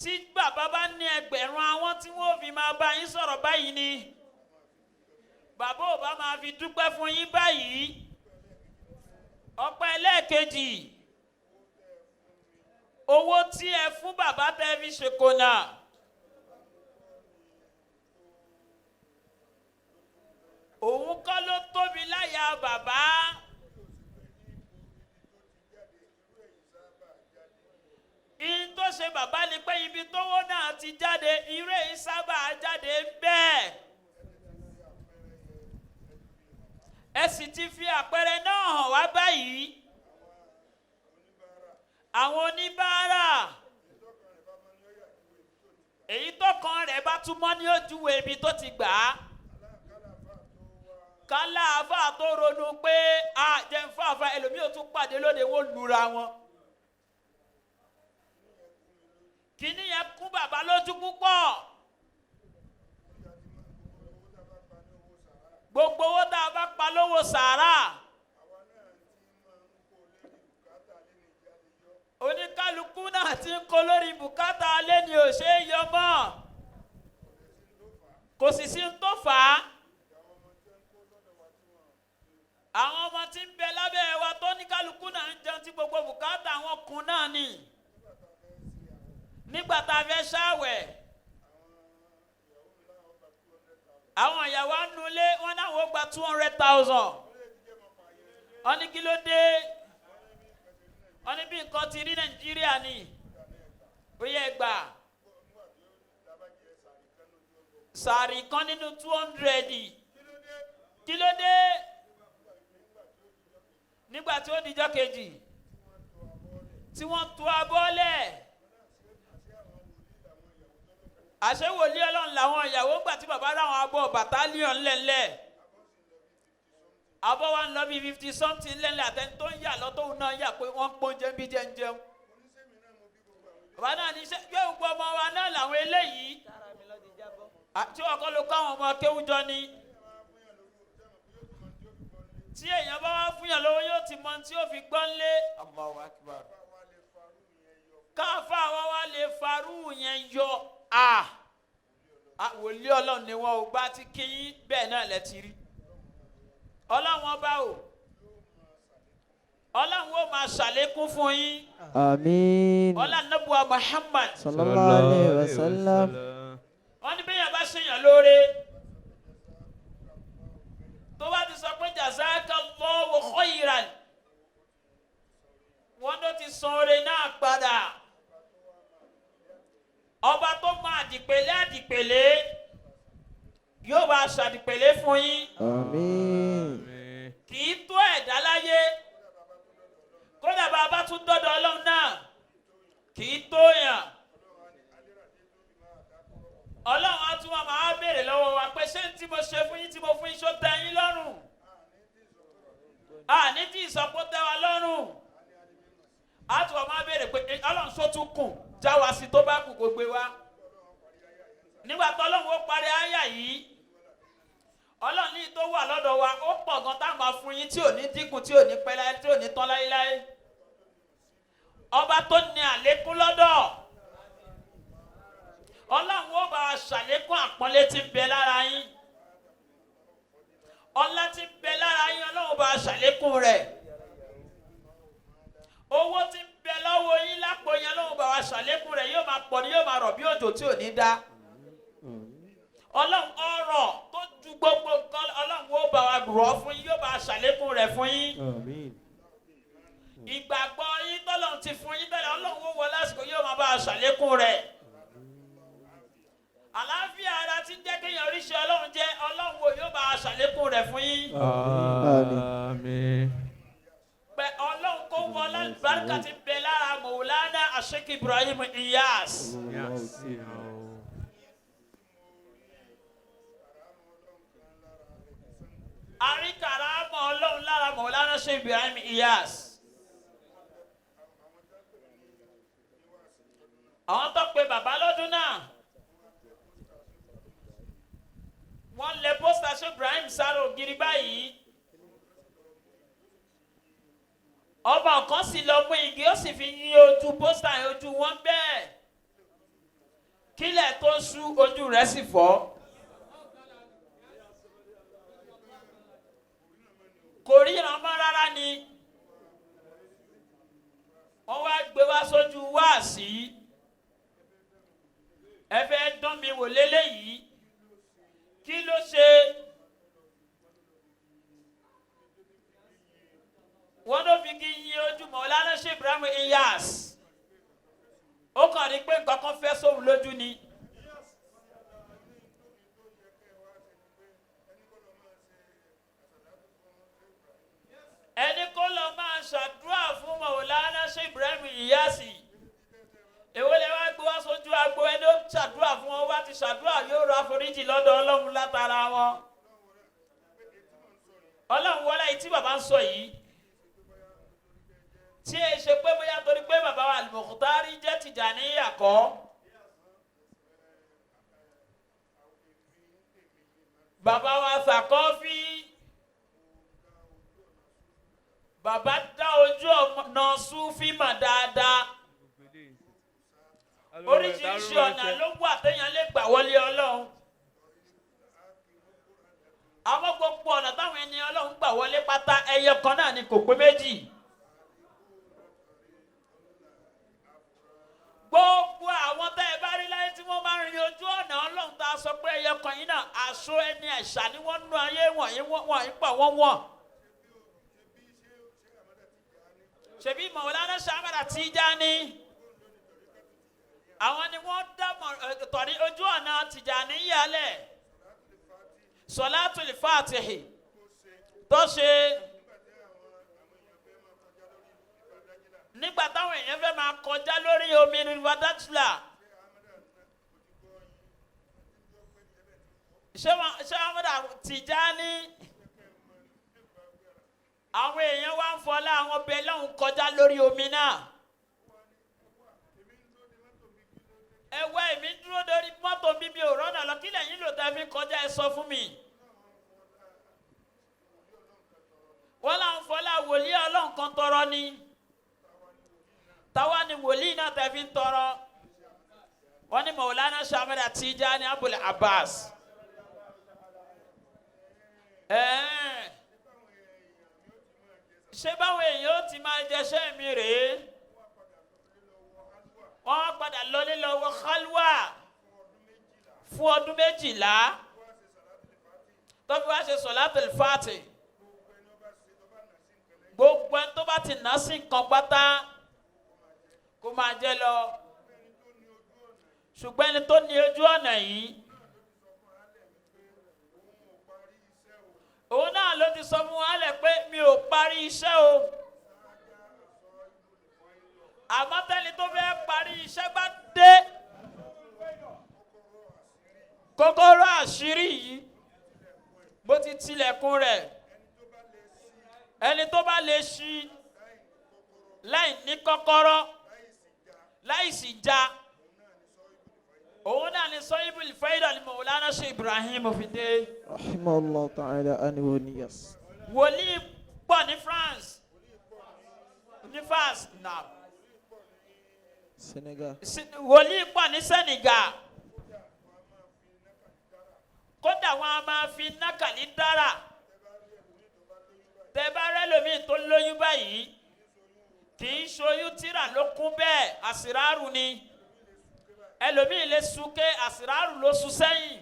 Tí bàbá bá ní 1000 àwọn tí wọ́n fi máa bá yín sọ̀rọ̀ báyìí ni bàbá ò bá máa fi dúpẹ́ fún yín báyìí. Ọpẹ́ ẹlẹ́ẹ̀kejì, owó tí ẹ fún bàbá tẹ́ fi ṣèkónà, òun kọ́ ló tóbi láyà bàbá. Ihun tó ṣe bàbá ni pé ibi tówó náà ti jáde, irú èyí sábà jáde bẹ́ẹ̀. Ẹ sì ti fi àpẹẹrẹ náà hàn wá báyìí. Àwọn oníbàárà, èyí tó kan rẹ̀ bá túmọ̀ ní ojúwe ibi tó ti gbà á, kálá àáfà tó ronú pé a jẹ́ ń fún àáfà ẹlòmíì ò tún pàdé lóde, wọ́n lura wọn. Kíní yẹn kún bàbá lójú púpọ̀. Gbogbo owó tá a bá pa lówó sàárà, oníkálukú náà ti ń kó lórí bùkátà alẹ́ ni ò ṣe é yọ mọ́, kò sì sí ń tó fà á. Àwọn ọmọ tí ń bẹ lábẹ́ wa tó ní kálukú náà ń jẹun tí gbogbo bùkátà wọn kún náà ni. Nígbà tá a fẹ́ ṣàwẹ̀, àwọn ìyàwó anulé wọn náà wọ́n gba 200,000. Wọ́n ní kí ló dé? Wọ́n ní bí nǹkan ti rí Nàìjíríà ni ó yẹ gbà sàrí kan nínú 200. Kí ló dé? Nígbà tí ó dijọ́ kejì tí wọ́n tu abọ́lẹ̀, àṣẹ wòlíì Ọlọ́run làwọn ìyàwó gbà tí bàbá ráwọn abọ́ bàtálíọ̀n lẹ́lẹ̀, abọ́ wa ń lọ bí 50 something lẹ́lẹ̀, àtẹni tó ń yà lọ́tọ́hún náà yà pé wọ́n ń pọ́njẹ́ bí jẹ́ ń jẹun. Bàbá náà ní sẹ́ gbé gbogbo ọmọ wa náà làwọn eléyìí àti ọkọ ló kọ́ àwọn ọmọ kéwújọ ni. Tí èèyàn bá wá fún yàn lówó, yóò ti mọ tí ó fi gbọ́n lé. Allahu Akbar. Káfá wa wá lè farú yẹn yọ. Wòlíì Ọlọ́run ni wọn ò gbá tí kíyín bẹ́ẹ̀ náà lẹ ti rí. Ọlọ́run ọba o, Ọlọ́run ó máa ṣàlékún fún yín. Àmín. Ọlá nàbùwà Muhammad Sallallahu alayhi wa sallam. Wọ́n ní bẹ́yàn bá ṣèyàn lóore, tó bá ti sọ pé jazakallahu khairan, wọ́n ló ti san oore náà padà. Ọba tó mọ àdìpèlé àdìpèlé yóò bá ṣàdìpèlé fún yín. Àmín. Kì í tó ẹ̀dá láyé, kódà bá a bá tún dọ́dọ̀ Ọlọ́run náà kì í tó yàn. Ọlọ́run á tún wá máa béèrè lọ́wọ́ wa pé ṣé tí mo ṣe fún yín tí mo tí ìsọpọ̀ tẹ́ wa lọ́rùn á tún wọ́n máa béèrè pé ọlọ́run só tún kùn já wa sí tó bá kù kó gbé wa. Nígbà tó ọlọ́run ó parí àyà yìí, ọlọ́run ní tó wà lọ́dọ̀ wa ó pọ̀ gan tá a máa fún yín tí ò ní dínkù, tí ò ní pẹ́ láyé, tí ò ní tán láéláé. Ọba tó ní àlékún lọ́dọ̀, ọlọ́run ó bá wa ṣàlékún àpọ́nlé tí ń bẹ lára yín, ọlá tí ń bẹ lára yín, ọlọ́run bá wa ṣàlékún rẹ̀. Owó tí ń bẹ lọ́wọ́ yín lápò yín, ọlọ́run bá wa ṣàlékún rẹ̀, yóò máa pọ̀ ní, yóò máa rọ̀ bí òjò tí ò ní dá. Ọlọ́run ọrọ̀ tó ju gbogbo nǹkan, ọlọ́run ó bá wa rọ̀ fún yín, yóò bá wa ṣàlékún rẹ̀ fún yín. Ìgbàgbọ́ yín tọ́lọ́run ti fún yín tẹ́lẹ̀, ọlọ́run ó wọ lásìkò, yóò máa bá wa ṣàlékún rẹ̀. Àlàáfíà ara tí ń jẹ́ kéèyàn oríṣi ọlọ́run jẹ́, ọlọ́run wo yóò bá wa ṣàlékún rẹ̀ fún yín. Àmín. Pé ọlọ́run kó wọ lálùbáríkà ti bẹ lára Mọ̀wúlánà Sheikh Ibrahim Iyas. Àríkàrà mọ̀ ọlọ́run lára Mọ̀wúlánà Sheikh Ibrahim Iyas. Àwọn tó pe bàbá lọ́dún náà, wọ́n lẹ pósítà Sheikh Ibrahim sára ògiri báyìí. Ọba kan sì lọ mú igi, ó sì fi yín ojú pósítà yẹn, ojú wọn bẹ́ẹ̀. Kílẹ̀ tó ṣú, ojú rẹ̀ sì fọ́. Kò ríran mọ́ rárá ni. Wọ́n wá gbé wá sójú wáàsí. Ẹ fẹ́ dán mi wò léléyìí. Kí ló ṣe? Wọ́n ló fi kí yín ojú Mọ̀lánà Sheikh Ibrahim Iyas. Ó kàn rí pé nǹkan kan fẹ́ sóhun lójú ni. Ẹni kó lọ máa ṣàdúrà fún Mọ̀lánà Sheikh Ibrahim Iyas. Èwo lè wá gbé wá sójú agbo? Ẹni ó ṣàdúrà fún wọn, wá ti ṣàdúrà, yóò rọ àforíjì lọ́dọ̀ ọlọ́run látara wọn. Ọlọ́run wọlé yìí tí bàbá ń sọ yìí, tí ẹ ṣe pé bóyá torí pé bàbá wa Al-Mukhtari jẹ́ Tìjàníyà kọ́. Bàbá wa Sàkọ́fí, bàbá dá ojú ọ̀nà Súfì mà dáadáa. Oríṣiríṣi ọ̀nà ló wà téèyàn lè gbà wọlé ọlọ́run. Àwọn gbogbo ọ̀nà táwọn ẹni ọlọ́run gbà wọlé pátá, ẹyọ kan náà ni, kò pé méjì. Gbogbo àwọn tẹ́ ẹ bá rí láyé tí wọ́n máa ń rin ojú ọ̀nà ọlọ́run tá a sọ pé ẹyọ kan yìí náà, aṣọ ẹni ẹ̀ṣà ni wọ́n nú ayé wọ̀nyí wọ̀nyí pọ̀ wọ́n wọ̀n. Ṣèbí Mọ̀wúlánà Ṣàmàlà Tìjàní, àwọn ni wọ́n dá tọ̀rí ojú ọ̀nà Tìjàní yálẹ̀. Sọ̀látùl Fàtìhì tó ṣe nígbà táwọn èèyàn fẹ́ máa kọjá lórí omi River Dajla. Ṣé Ahmada Tìjàní, àwọn èèyàn wá ń fọlá àwọn bẹ́ẹ̀ lọ́hùn kọjá lórí omi náà. Ẹwẹ́ èmi dúró lórí mọ́tò mi, mi ò rọ́nà lọ, kí lẹ́yìn lò tẹ́ fi kọjá, ẹ sọ fún mi. Wọ́n là ń fọlá wòlíì ọlọ́run kan tọrọ ni. Táwa ni wòlíì náà tẹ́ fi ń tọrọ. Wọ́n ní Mọ̀wúlánà Ṣàmàlà Tìjàní Abul Abbas. Ṣé báwọn èèyàn ó ti máa jẹṣẹ́ mi rèé? Wọ́n padà lọlé lọ́wọ́ khalwa fún ọdún 12 tó fi wá ṣe Sọ̀látùl Fàtì. Gbogbo ẹni tó bá ti nà sí nǹkan pátá kó máa jẹ́ lọ. Ṣùgbọ́n ẹni tó ní ojú ọ̀nà yìí, òun náà ló ti sọ fún wa lẹ̀ pé mi ò parí iṣẹ́ o. Àmọ́ tẹ́ni tó fẹ́ parí iṣẹ́ bá dé, kọ́kọ́rọ́ àṣírí yìí bó ti tilẹ̀kùn rẹ̀, Ẹni tó bá lè ṣí láì ní kọ́kọ́rọ́, láì sì já, òun náà ni sọ́yìnbó fẹ́ẹ́dà ni Mọ̀wúlánà ṣe Ibrahim fi dé. Rahimahullah ta'ala anhu niyas. Wòlíì pọ̀ ní France, ní France náà. Senegal. Wòlíì pọ̀ ní Senegal. Kódà wọn a máa fi nákàlí dára. Tẹ bá rẹ́lòmíì tó lóyún báyìí, kì í ṣoyún, tíra ló kún bẹ́ẹ̀, àsìrárù ni. Ẹlòmíì lè súnké, àsìrárù ló sún sẹ́yìn.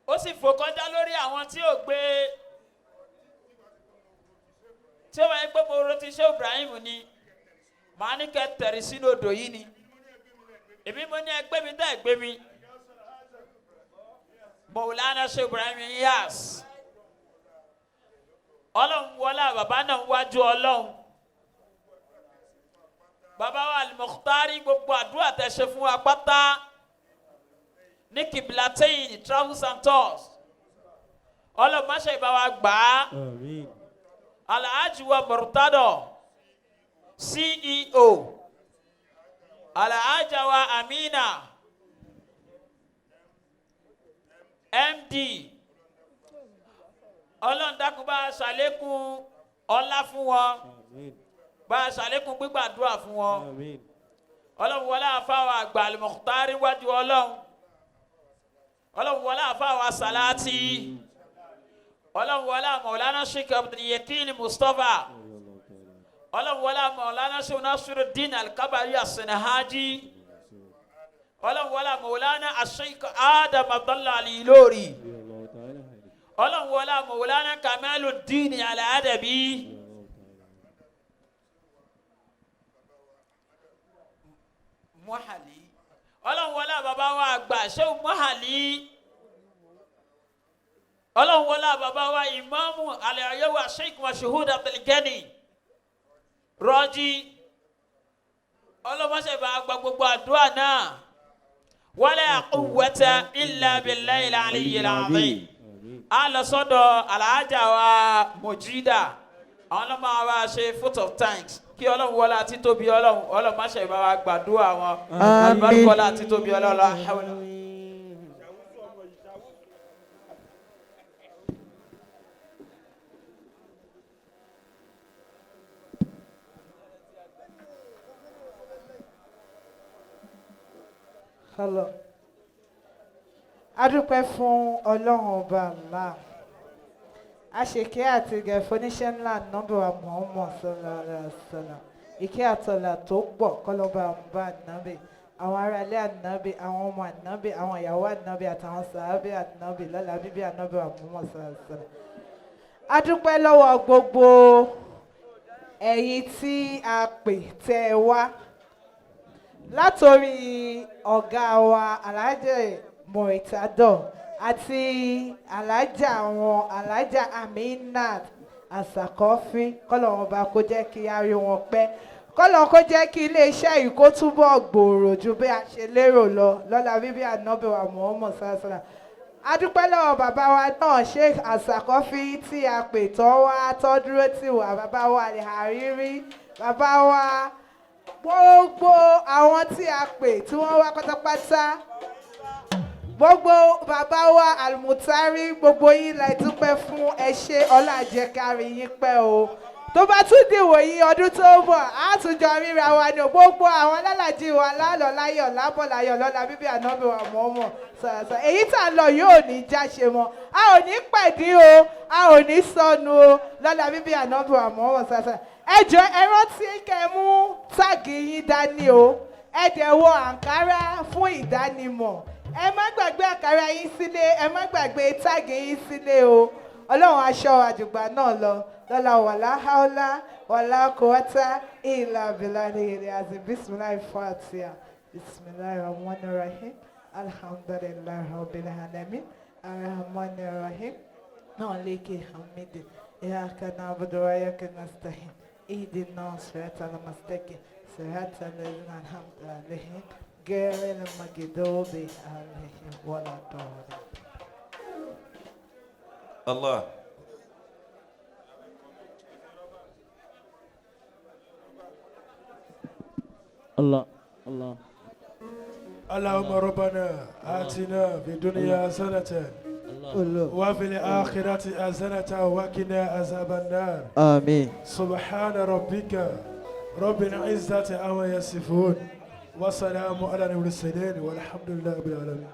Ó sì fò kọjá lórí àwọn tí ò gbé, tí ó wáyé pé mo rántí ṣé Ibrahim ni màá ní kẹ́ tẹ̀rí sínú odò yìí ni. Èmi mo ní ẹgbẹ́ mi dá ẹgbẹ́ mi. Mọ̀wúlánà ṣe Ibrahim Yas, Ọlọ́run wọlé bàbá náà wájú Ọlọ́run. Bàbá wa Al-Mukhtari, gbogbo àdúrà tẹ́ ṣe fún wa pátá ní Kiblatain Travels and Tours, Ọlọ́run má ṣe ìbá wa gbà á. Alhaji wa Murtado CEO, Alhaja wa Amina MD, Ọlọ́run dákun bá a ṣàlékún ọlá fún wọn, bá a ṣàlékún gbígbàdúrà fún wọn. Ọlọ́run wọlé àfáwọn àgbà Al-Mukhtari wájú Ọlọ́run. Ọlọ́run wọlé àfáwọn Salati. Ọlọ́run wọlé Maulana Sheikh Abdul Yakin Mustapha. Ọlọ́run wọlé Maulana Sheikh Nasiruddin Al-Kabari As-Sinahaji. Ọlọ́run wọlé Maulana Sheikh Adam Abdallah Al-Ilori. Ọlọ́run wọlé Maulana Kamaluddin Al-Adabi. Muhali. Ọlọ́run wọlé bàbá wa àgbà Sheikh Muhali. Ọlọ́run wọlé bàbá wa ìmáàmù Al-Ayawa Sheikh Mashuhud Abdulgani Rọ́jí. Ọlọ́mọṣẹ́ bá gba gbogbo àdúrà náà. Wala quwwata illa billahi al-aliyyil azim. A lọ sọ́dọ̀ Alhaja wa Mojida, àwọn ọlọ́mọ wa ṣe vote of thanks. Kí Ọlọ́run wọlé àti tóbi Ọlọ́run. Ọlọ́run má ṣe bá wa gbàdúrà wọn. Alibarikọ́lá àti tóbi Ọlọ́run la hawla. Hello. A dúpẹ́ fún Ọlọ́run Ọba Allah. Àṣekẹ́ àti gẹ̀fọ́ oníṣẹ́ ńlá nọ́bẹ̀ wa Muhammad sallallahu alaihi wasallam. Ìkẹ́ àtọ̀là tó pọ̀ kọ́lọ́ba ń bá ànábì, àwọn aráalé ànábì, àwọn ọmọ ànábì, àwọn ìyàwó ànábì àtàwọn sàábì ànábì lọ́la bíbí ànábì wa Muhammad sallallahu alaihi wasallam. A dúpẹ́ lọ́wọ́ gbogbo ẹ̀yin tí a pè tẹ́ ẹ wá, látòrí ọ̀gá wa Alhaji Muritado àti alájà wọn Alájà Aminat Asakọ́fín. Kọ́lọ́run Ọba kó jẹ́ kí a rí wọn pẹ́, kọ́lọ́run kó jẹ́ kí iléeṣẹ́ yìí kó túbọ̀ gbòòrò ju bí a ṣe lérò lọ lọ́la bíbí ànábì wa Muhammad sálásálà. A dúpẹ́ lọ́wọ́ bàbá wa náà Sheikh Asakọ́fín tí a pè tọ́ wá tọ́ dúró tì wá, bàbá wa Àrírí, bàbá wa, gbogbo àwọn tí a pè tí wọ́n wá pátápátá, gbogbo bàbá wa Almutari, gbogbo yín la dúpẹ́ fún. Ẹ ṣé, ọlá àjẹkárí yín pẹ́ o. Tó bá tún dìwò yín ọdún tó ń bọ̀, á tún jọ ríra wa ní o. Gbogbo àwọn alálàjì wa lálọ́ láyọ̀ lábọ̀ láyọ̀ lọ́la bíbí ànábì wa mọ̀ọ́mọ̀ sọ̀rọ̀sọ̀. Èyí tá a lọ yóò ní jáṣe mọ́, a ò ní pẹ̀dí o, a ò ní sọnù o lọ́la bíbí ànábì wa mọ̀ọ́mọ̀ sọ̀rọ̀sọ̀. Ẹ jọ̀ọ́, ẹ rántí kẹ́ ẹ mú tag yín dání o. Ẹ dẹ̀ wọ àǹkárá fún ìdánimọ̀. Ẹ má gbàgbé àkàrà yín sílé, ẹ má gbàgbé tag yín sílé o. Ọlọ́run aṣọ àjùgbà náà lọ lọ́la. Wàlá haúlá wàlá kọ́tà ìlà bìlà ní ilẹ̀ àti bisimilahi fatiha. Bisimilahi rahman rahim. Alhamdulilahi rabbil alamin arahman rahim maliki hamidi iyaka na'budu wa iyaka nasta'in ihdina siratal mustaqim siratal ladzina an'amta alaihim. غير المغضوب عليهم ولا الضالين. Allah. Allah Allah. اللهم ربنا آتنا في الدنيا حسنة وفي الآخرة حسنة وقنا عذاب النار. آمين. سبحان ربك رب العزة عما يصفون وسلام على المرسلين والحمد لله رب العالمين.